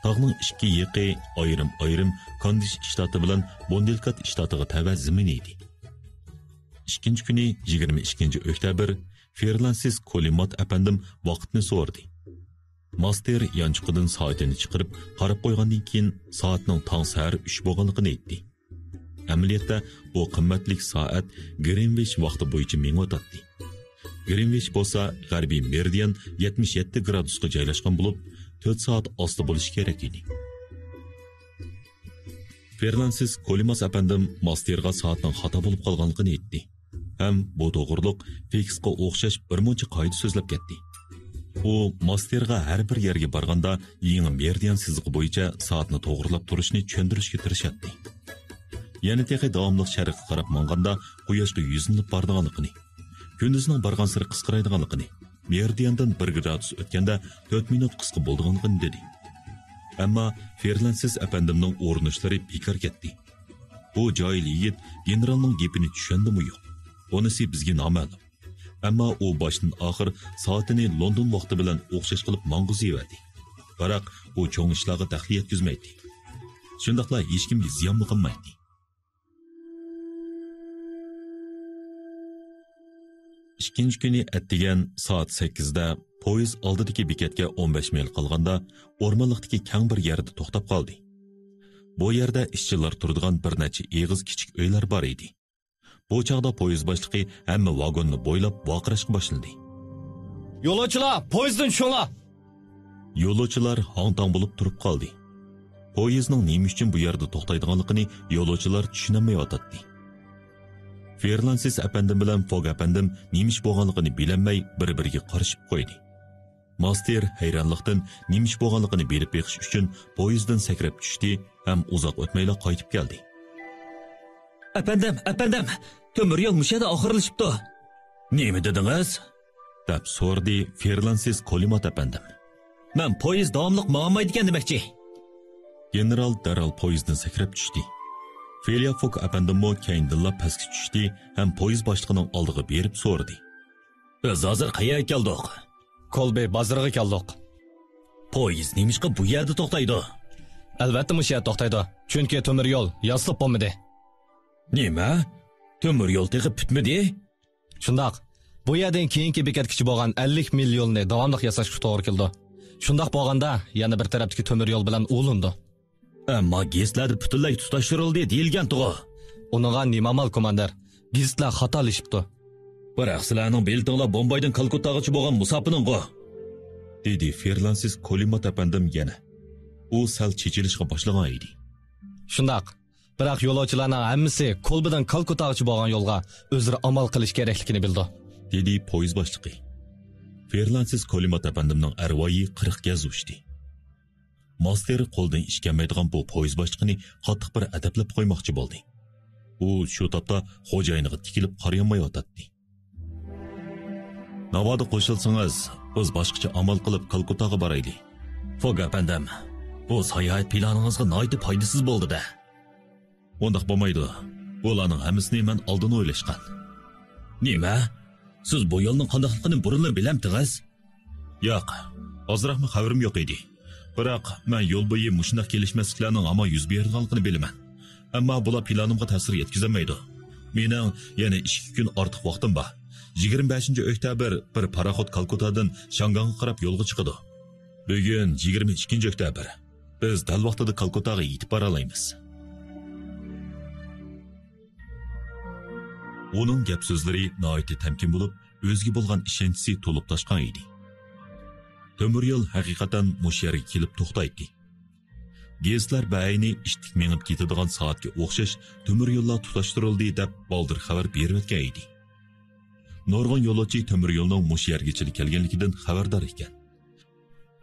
تاغنىڭ ئىككى يېقى ئايرىم-ئايرىم كاندىش شتاتى بىلەن بوندېلكات شتاتىغا تەۋە زېمىن ئىدى. ئىككىنچى كۈنى، يىگىرمە ئىككىنچى ئۆكتەبىر، فېرلانسىس كولىمات ئەپەندىم ۋاقىتنى سورىدى. ماستېر يانچۇقىدىن سائىتىنى چىقىرىپ قاراپ قويغاندىن كېيىن، سائەتنىڭ تاڭ سەھەر ئۈچ بولغانلىقىنى ئېيتتى. ئەمەلىيەتتە، بۇ قىممەتلىك سائەت گرىنۋىچ ۋاقتى بويىچە مېڭىۋاتاتتى. گرىنۋىچ بولسا غەربىي مېرىدىان يەتمىش يەتتە گرادۇسقا جايلاشقان بولۇپ، تۆت سائەت ئاستى بولۇشى كېرەك ئىدى. فېرلانسىس كولىماس ئەپەندىم ماستېرغا سائەتنىڭ خاتا بولۇپ قالغانلىقىنى ئېيتتى ھەم بۇ توغرۇلۇق فېكسقا ئوخشاش بىر مۇنچە قائىدە سۆزلەپ كەتتى. ئۇ ماستېرغا ھەر بىر يەرگە بارغاندا يېڭى مېرىدىان سىزىقى بويىچە سائەتنى توغرىلاپ تۇرۇشنى چۈشەندۈرۈشكە تىرىشاتتى. يەنە تېخى داۋاملىق شەرققە قاراپ ماڭغاندا قۇياشقا يۈزلىنىپ بارىدىغانلىقىنى، كۈندۈزنىڭ بارغانسېرى قىسقىرايدىغانلىقىنى، مېرىدىاندىن بىر گرادۇس ئۆتكەندە تۆت مىنۇت قىسقا بولىدىغانلىقىنى دېدى. ئەمما فېرلانسىس ئەپەندىمنىڭ ئۇرۇنۇشلىرى بىكار كەتتى. بۇ جاھىل يىگىت گېنېرالنىڭ گېپىنى چۈشەندىمۇ يوق، ئۇنىسى بىزگە نامەلۇم. ئەمما ئۇ باشتىن ئاخىر سائىتىنى لوندون ۋاقتى بىلەن ئوخشاش قىلىپ ماڭغۇزۇۋەردى. بىراق ئۇ چوڭ ئىشلارغا دەخلى يەتكۈزمەيتتى. شۇنداقلا ھېچكىمگە زىيانمۇ قىلمايتتى. ئىككىنچى كۈنى ئەتىگەن سائەت سەككىزدە پويىز ئالدىدىكى بېكەتكە ئون بەش مىل قالغاندا، ئورمانلىقتىكى كەڭ بىر يەردە توختاپ قالدى. بۇ يەردە ئىشچىلار تۇرىدىغان بىر نەچچە ئېغىز كىچىك ئۆيلەر بار ئىدى. بۇ چاغدا پويىز باشلىقى ھەممە ۋاگوننى بويلاپ ۋارقىراشقا باشلىدى. يولۇچىلار، پويىزدىن چۈشۈڭلار! يولۇچىلار ھاڭ-تاڭ بولۇپ تۇرۇپ قالدى. پويىزنىڭ نېمە ئۈچۈن بۇ يەردە توختايدىغانلىقىنى يولۇچىلار چۈشىنەلمەيۋاتاتتى. فېرلانسىس ئەپەندىم بىلەن فوگ ئەپەندىم نېمە ئىش بولغانلىقىنى بىلەلمەي بىر-بىرىگە قارىشىپ قويدى. ماستېر ھەيرانلىقتىن نېمە ئىش بولغانلىقىنى بىلىپ بېقىش ئۈچۈن پويىزدىن سەكرەپ چۈشتى ھەم ئۇزاق ئۆتمەيلا قايتىپ كەلدى. ئەپەندىم، ئەپەندىم، تۆمۈر يول مۇشۇ يەردە ئاخىرلىشىپتۇ. نېمە دېدىڭىز؟ دەپ سورىدى فېرلانسىس كولىمات ئەپەندىم. مەن پويىز داۋاملىق ماڭالمايدىكەن دېمەكچى. گېنېرال دەرھال پويىزدىن سەكرەپ چۈشتى. فېليا فوك ئەپەندىممۇ كەينىدىنلا پەسكە چۈشتى ھەم پويىز باشلىقىنىڭ ئالدىغا بېرىپ سورىدى. بىز ھازىر قەيەرگە كەلدۇق؟ كولبى بازىرىغا كەلدۇق. پويىز نېمىشقا بۇ يەردە توختايدۇ؟ ئەلۋەتتە مۇشۇ يەردە توختايدۇ. چۈنكى تۆمۈر يول ياسىلىپ بولمىدى. نېمە؟ تۆمۈر يول تېخى پۈتمىدى؟ شۇنداق. بۇ يەردىن كېيىنكى بېكەتكىچە بولغان ئەللىك مىل يولنى داۋاملىق ياساشقا توغرا كېلىدۇ. شۇنداق بولغاندا يەنە بىر تەرەپتىكى تۆمۈر يول بىلەن ئۇلىنىدۇ. ئەمما گېزىتلەردە پۈتۈنلەي تۇتاشتۇرۇلدى دېيىلگەنتىغۇ. ئۇنىڭغا نېمە ئامال، كوماندىر؟ گېزىتلەر خاتالىشىپتۇ. بىراق سىلەرنىڭ بېلىتىڭلار بومبايدىن كالكۇتتاغىچە بولغان مۇساپىنىڭغۇ؟ دېدى فېرلانسىس كولىمات ئەپەندىم يەنە. ئۇ سەل چېچىلىشقا باشلىغان ئىدى. شۇنداق. بىراق يولۇچىلارنىڭ ھەممىسى كولبىدىن كالكۇتتاغىچە بولغان يولغا ئۆزلىرى ئامال قىلىش كېرەكلىكىنى بىلىدۇ. دېدى پويىز باشلىقى. فېرلانسىس كولىمات ئەپەندىمنىڭ ئەرۋايى قىرىق گەز ئۇچتى. ماستېر قولىدىن ئىش كەلمەيدىغان بۇ پويىز باشلىقىنى قاتتىق بىر ئەدەپلەپ قويماقچى بولدى. ئۇ شۇ تاپتا خوجايىنىغا تىكىلىپ قارىيالمايۋاتاتتى. ناۋادا قوشۇلسىڭىز، بىز باشقىچە ئامال قىلىپ كالكۇتتاغا بارايلى. فوگ ئەپەندىم، بۇ ساياھەت پىلانىڭىزغا ناھايىتى پايدىسىز بولدى-دە. ئۇنداق بولمايدۇ. بۇلارنىڭ ھەممىسىنى مەن ئالدىن ئويلاشقان. نېمە؟ سىز بۇ يولنىڭ قانداقلىقىنى بۇرۇنلا بىلەمتىڭىز؟ ياق، ئازراقمۇ خەۋىرىم يوق ئىدى. بىراق مەن يول بويى مۇشۇنداق كېلىشمەسلىكلەرنىڭ ھامان يۈز بېرىدىغانلىقىنى بىلىمەن. ئەمما بۇلار پىلانىمغا تەسىر يەتكۈزەلمەيدۇ. مېنىڭ يەنە ئىككى كۈن ئارتۇق ۋاقتىم بار. يىگىرمە بەشىنچى ئۆكتەبىر بىر پاراخوت كالكۇتادىن شاڭگاڭغا قاراپ يولغا چىقىدۇ. بۈگۈن يىگىرمە ئىككىنچى ئۆكتەبىر. بىز دەل ۋاقتىدا كالكۇتاغا يېتىپ بارالايمىز. ئۇنىڭ گەپ-سۆزلىرى ناھايىتى تەمكىن بولۇپ، ئۆزىگە بولغان ئىشەنچىسى تولۇپ تاشقان ئىدى. تۆمۈر يول ھەقىقەتەن مۇشۇ يەرگە كېلىپ توختايتتى. گېزىتلەر بەئەينى ئىتتىك مېڭىپ كېتىدىغان سائەتكە ئوخشاش تۆمۈر يوللار تۇتاشتۇرۇلدى دەپ بالدۇر خەۋەر بېرىۋەتكەن ئىدى. نۇرغۇن يولۇچى تۆمۈر يولنىڭ مۇشۇ يەرگىچىلا كەلگەنلىكىدىن خەۋەردار ئىكەن.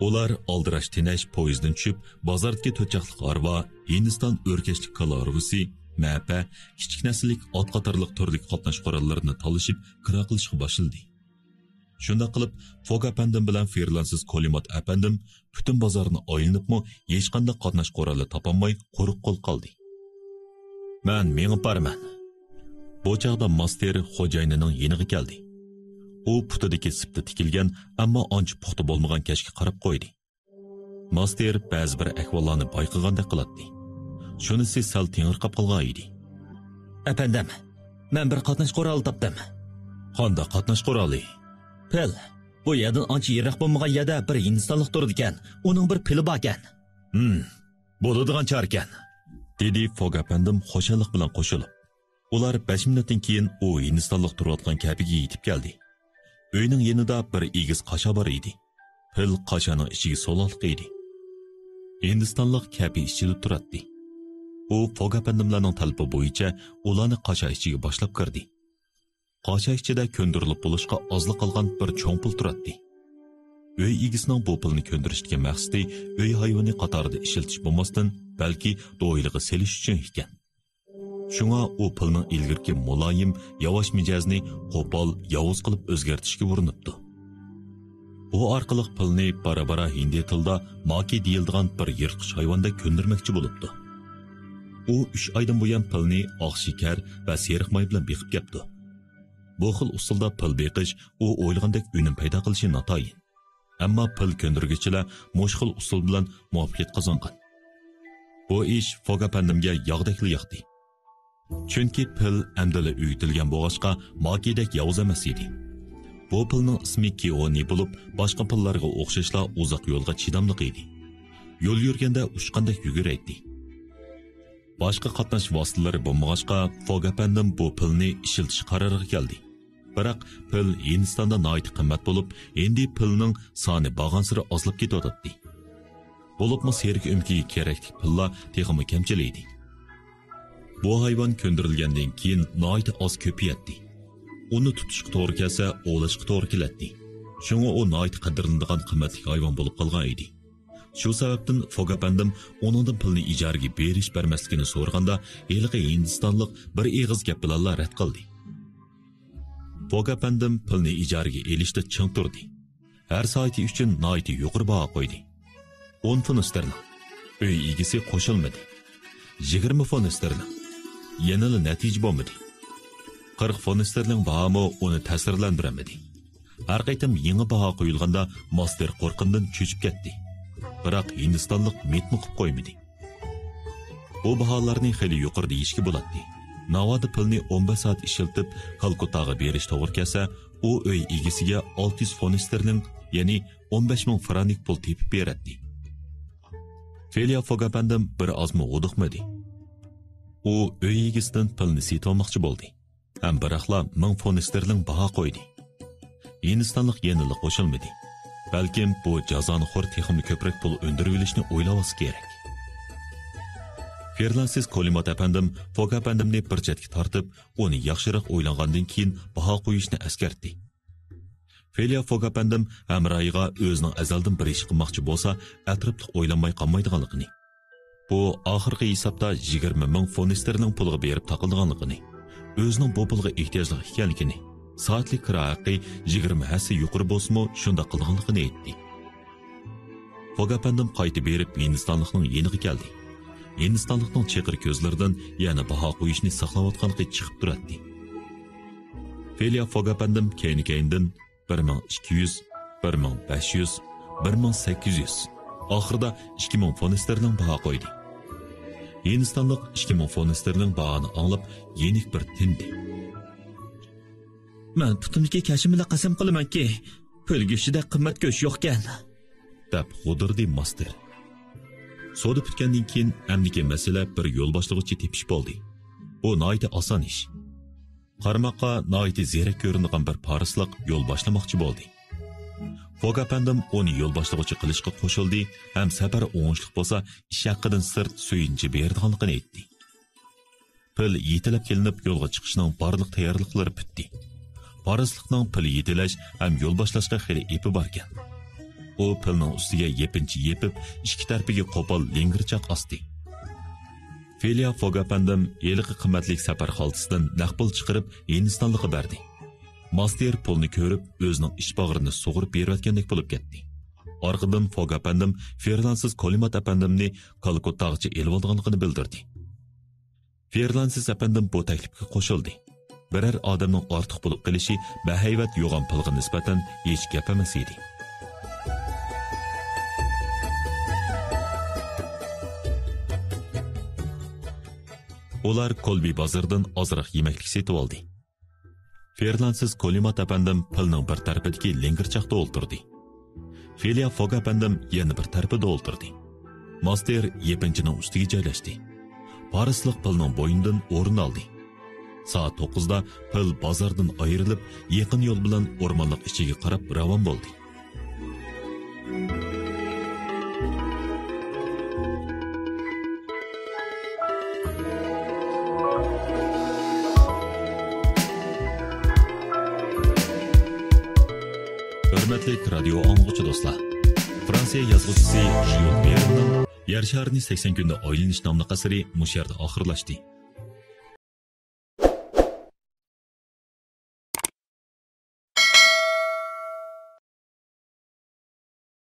ئۇلار ئالدىراش تېنەش پويىزدىن چۈشۈپ، بازاردىكى تۆت چاقلىق ھارۋا، ھىندىستان ئۆركەشلىك كالا ھارۋىسى، مەپە، كىچىك نەسىللىك ئات قاتارلىق تۈرلۈك قاتناش قوراللىرىنى تالىشىپ كىرا قىلىشقا باشلىدى. شۇنداق قىلىپ، فوگ ئەپەندىم بىلەن فېرلانسىس كولىمات ئەپەندىم پۈتۈن بازارنى ئايلىنىپمۇ ھېچقانداق قاتناش قورالى تاپالماي قۇرۇق قول قالدى. مەن مېڭىپ بارىمەن. بۇ چاغدا ماستېر خوجايىنىنىڭ يېنىغا كەلدى. ئۇ پۇتىدىكى سىپتا تىكىلگەن، ئەمما ئانچە پۇختا بولمىغان كەشكە قاراپ قويدى. ماستېر بەزى بىر ئەھۋاللارنى بايقىغاندەك قىلاتتى. شۇنىسى سەل تېڭىرقاپ قالغان ئىدى. ئەپەندىم، مەن بىر قاتناش قورالى تاپتىم. قانداق قاتناش قورالى؟ پىل. بۇ يەردىن ئانچە يىراق بولمىغان يەردە بىر ھىندىستانلىق تۇرىدىكەن. ئۇنىڭ بىر پىلى باركەن. ھىم، بولىدىغان چارىكەن، دېدى فوگ ئەپەندىم خۇشاللىق بىلەن قوشۇلۇپ. ئۇلار بەش مىنۇتتىن كېيىن ئۇ ھىندىستانلىق تۇرۇۋاتقان كەپىگە يېتىپ كەلدى. ئۆينىڭ يېنىدا بىر ئېگىز قاشا بار ئىدى. پىل قاشانىڭ ئىچىگە سولغانلىق ئىدى. ھىندىستانلىق كەپى ئىچىدە تۇراتتى. ئۇ فوگ ئەپەندىملەرنىڭ تەلىپى بويىچە ئۇلارنى قاشا ئىچىگە باشلاپ كىردى. قاشا ئىچىدە كۆندۈرۈلۈپ بولۇشقا ئازلا قالغان بىر چوڭ پىل تۇراتتى. ئۆي ئىگىسىنىڭ بۇ پىلنى كۆندۈرۈشتىكى مەقسىتى ئۆي ھايۋىنى قاتارىدا ئىشلىتىش بولماستىن، بەلكى دويلىغا سېلىش ئۈچۈن ئىكەن. شۇڭا ئۇ پىلنىڭ ئىلگىرىكى مۇلايىم، ياۋاش مىجەزىنى قوپال، ياۋۇز قىلىپ ئۆزگەرتىشكە ئۇرۇنۇپتۇ. بۇ ئارقىلىق پىلنى بارا-بارا ھىندى تىلدا ماكى دېيىلىدىغان بىر يىرتقۇچ ھايۋاندەك كۆندۈرمەكچى بولۇپتۇ. ئۇ ئۈچ ئايدىن بۇيان پىلنى ئاق شېكەر ۋە سېرىق ماي بىلەن بېقىپ كەپتۇ. بۇ خىل ئۇسۇلدا پىل بېقىش ئۇ ئويلىغاندەك ئۈنۈم پەيدا قىلىشى ناتايىن. ئەمما پىل كۆندۈرگۈچىلەر مۇشۇ خىل ئۇسۇل بىلەن مۇۋەپپەقىيەت قازانغان. بۇ ئىش فوگ ئەپەندىمگە ياغدەكلا ياقتى. چۈنكى پىل ئەمدىلا ئۆگىتىلگەن بولغاچقا، ماكىدەك ياۋۇز ئەمەس ئىدى. بۇ پىلنىڭ ئىسمى كىئونى بولۇپ، باشقا پىللارغا ئوخشاشلا ئۇزاق يولغا چىداملىق ئىدى. يول يۈرگەندە ئۇچقاندەك يۈگۈرەيتتى. باشقا قاتناش ۋاسىتىلىرى بولمىغاچقا، فوگ ئەپەندىم بۇ پىلنى ئىشلىتىش قارارىغا كەلدى. بىراق پىل ھىندىستاندا ناھايىتى قىممەت بولۇپ، ھىندى پىلنىڭ سانى بارغانسېرى ئازلاپ كېتىۋاتاتتى. بولۇپمۇ سېرىك ئۆمىكىگە كېرەكلىك پىللار تېخىمۇ كەمچىل ئىدى. بۇ ھايۋان كۆندۈرۈلگەندىن كېيىن ناھايىتى ئاز كۆپىيەتتى. ئۇنى تۇتۇشقا توغرا كەلسە، ئوۋلاشقا توغرا كېلەتتى. شۇڭا ئۇ ناھايىتى قەدىرلىنىدىغان قىممەتلىك ھايۋان بولۇپ قالغان ئىدى. شۇ سەۋەبتىن فوگ ئەپەندىم ئۇنىڭدىن پىلنى ئىجارىگە بېرىش بەرمەسلىكىنى سورىغاندا، ھېلىقى ھىندىستانلىق بىر ئېغىز گەپ بىلەنلا رەت قىلدى. فوگ ئەپەندىم پىلنى ئىجارىگە ئېلىشتا چىڭ تۇردى. ھەر سائىتى ئۈچۈن ناھايىتى يۇقىرى باھا قويدى. ئون فۇنت ستېرلىڭ. ئۆي ئىگىسى قوشۇلمىدى. يىگىرمە فۇنت ستېرلىڭ. يەنىلا نەتىجە بولمىدى. قىرىق فونستېرلىڭ باھامۇ ئۇنى تەسىرلەندۈرەلمىدى. ھەر قېتىم يېڭى باھا قويۇلغاندا، ماستېر قورققىنىدىن چۆچۈپ كەتتى. بىراق ھىندىستانلىق مىتمۇ قىپ قويمىدى. بۇ باھالارنى خېلى يۇقىرى دېيىشكە بولاتتى. ناۋادا پىلنى ئون بەش سائەت ئىشلىتىپ، كالكۇتتاغا بېرىش توغرا كەلسە، ئۇ ئۆي ئىگىسىگە ئالتە يۈز فونستېرلىڭ، يەنى ئون بەش مىڭ فرانك پۇل تېپىپ بېرەتتى. فېلىيا فوگ ئەپەندىم بىر ئازمۇ ھودۇقمىدى. ئۇ ئۆي ئىگىسىدىن پىلنى سېتىۋالماقچى بولدى. ھەم بىراقلا مىڭ فونستېرلىڭ باھا قويدى. ھىندىستانلىق يەنىلا قوشۇلمىدى. بەلكىم بۇ جازانىخور تېخىمۇ كۆپرەك پۇل ئۈندۈرۈۋېلىشنى ئويلاۋالسا كېرەك. فېرلانسىس كولىمات ئەپەندىم فوگ ئەپەندىمنى بىر چەتكە تارتىپ، ئۇنى ياخشىراق ئويلانغاندىن كېيىن باھا قويۇشنى ئەسكەرتتى. فېلىيا فوگ ئەپەندىم ھەمراھىغا ئۆزىنىڭ ئەزەلدىن بىر ئىش قىلماقچى بولسا، ئەتراپلىق ئويلانماي قالمايدىغانلىقىنى، بۇ ئاخىرقى ھېسابتا يىگىرمە مىڭ فونستېرلىڭ پۇلىغا بېرىپ تاقىلىدىغانلىقىنى، ئۆزىنىڭ بۇ پۇلغا ئېھتىياجلىق ئىكەنلىكىنى، سائەتلىك كىرا ھەققى يىگىرمە ھەسسە يۇقىرى بولسىمۇ شۇنداق قىلىدىغانلىقىنى ئېيتتى. فوگ ئەپەندىم قايتا بېرىپ ھىندىستانلىقنىڭ يېنىغا كەلدى. ھىندىستانلىقنىڭ چېقىر كۆزلىرىدىن يەنە باھا قويۇشنى ساقلاۋاتقانلىقى چىقىپ تۇراتتى. فېلىيا فوگ ئەپەندىم كەينى-كەينىدىن بىر مىڭ ئىككى يۈز، بىر مىڭ بەش يۈز، بىر مىڭ سەككىز يۈز، ئاخىرىدا ئىككى مىڭ فونستېرلىڭ باھا قويدى. ھىندىستانلىق ئىككى مىڭ فونستېرلىڭ باھانى ئاڭلاپ يېنىك بىر تىندى. مەن پۇتۇمدىكى كەشىم بىلەن قەسەم قىلىمەنكى، پىل گۆشىدەك قىممەت گۆش يوقكەن، دەپ غودۇردى ماستېر. سودا پۈتكەندىن كېيىن ئەمدىكى مەسىلە بىر يول باشلىغۇچى تېپىش بولدى. بۇ ناھايىتى ئاسان ئىش. قارىماققا ناھايىتى زېرەك كۆرۈنىدىغان بىر پارسلىق يول باشلىماقچى بولدى. فوگ ئەپەندىم ئۇنى يول باشلىغۇچى قىلىشقا قوشۇلدى ھەم سەپەر ئوڭۇشلۇق بولسا، ئىش ھەققىدىن سىرت سۆيۈنچە بېرىدىغانلىقىنى ئېيتتى. پىل يېتىلەپ كېلىنىپ يولغا چىقىشنىڭ بارلىق تەييارلىقلىرى پۈتتى. پارسلىقنىڭ پىل يېتىلەش ھەم يول باشلاشقا خېلى ئېپى باركەن. ئۇ پىلنىڭ ئۈستىگە يېپىنچا يېپىپ، ئىككى تەرىپىگە قوپال لىڭگىرچاق ئاستى. فېلىيا فوگ ئەپەندىم ھېلىقى قىممەتلىك سەپەر خالتىسىدىن نەق پۇل چىقىرىپ، ھىندىستانلىققا بەردى. ماستېر پۇلنى كۆرۈپ، ئۆزىنىڭ ئىچ باغرىنى سۇغۇرۇپ بېرىۋەتكەندەك بولۇپ كەتتى. ئارقىدىن فوگ ئەپەندىم فېرلانسىز كولىمات ئەپەندىمنى كالكۇتتاغىچە ئېلىۋالىدىغانلىقىنى بىلدۈردى. فېرلانسىز ئەپەندىم بۇ تەكلىپكە قوشۇلدى. بىرەر ئادەمنىڭ ئارتۇق بولۇپ قېلىشى بەھەيۋەت يوغان پىلغا نىسبەتەن ھېچ گەپ ئەمەس ئىدى. ئۇلار كولبى بازىرىدىن ئازراق يېمەكلىك سېتىۋالدى. فېرلانسىز كولىمات ئەپەندىم پىلنىڭ بىر تەرىپىدىكى لىڭگىرچاقتا ئولتۇردى. فېلىيا فوگ ئەپەندىم يەنە بىر تەرىپىدە ئولتۇردى. ماستېر يېپىنچىنىڭ ئۈستىگە جايلاشتى. پارسلىق پىلنىڭ بوينىدىن ئورۇن ئالدى. سائەت توققۇزدا پىل بازاردىن ئايرىلىپ، يېقىن يول بىلەن ئورمانلىق ئىچىگە قاراپ راۋان بولدى. ھۆرمەتلىك رادىيو ئاڭلىغۇچى دوستلار، فرانسىيە يازغۇچىسى ژيۇل ۋېرننىڭ يەر شارىنى سەكسەن كۈندە ئايلىنىش ناملىق ئەسىرى مۇشۇ يەردە ئاخىرلاشتى.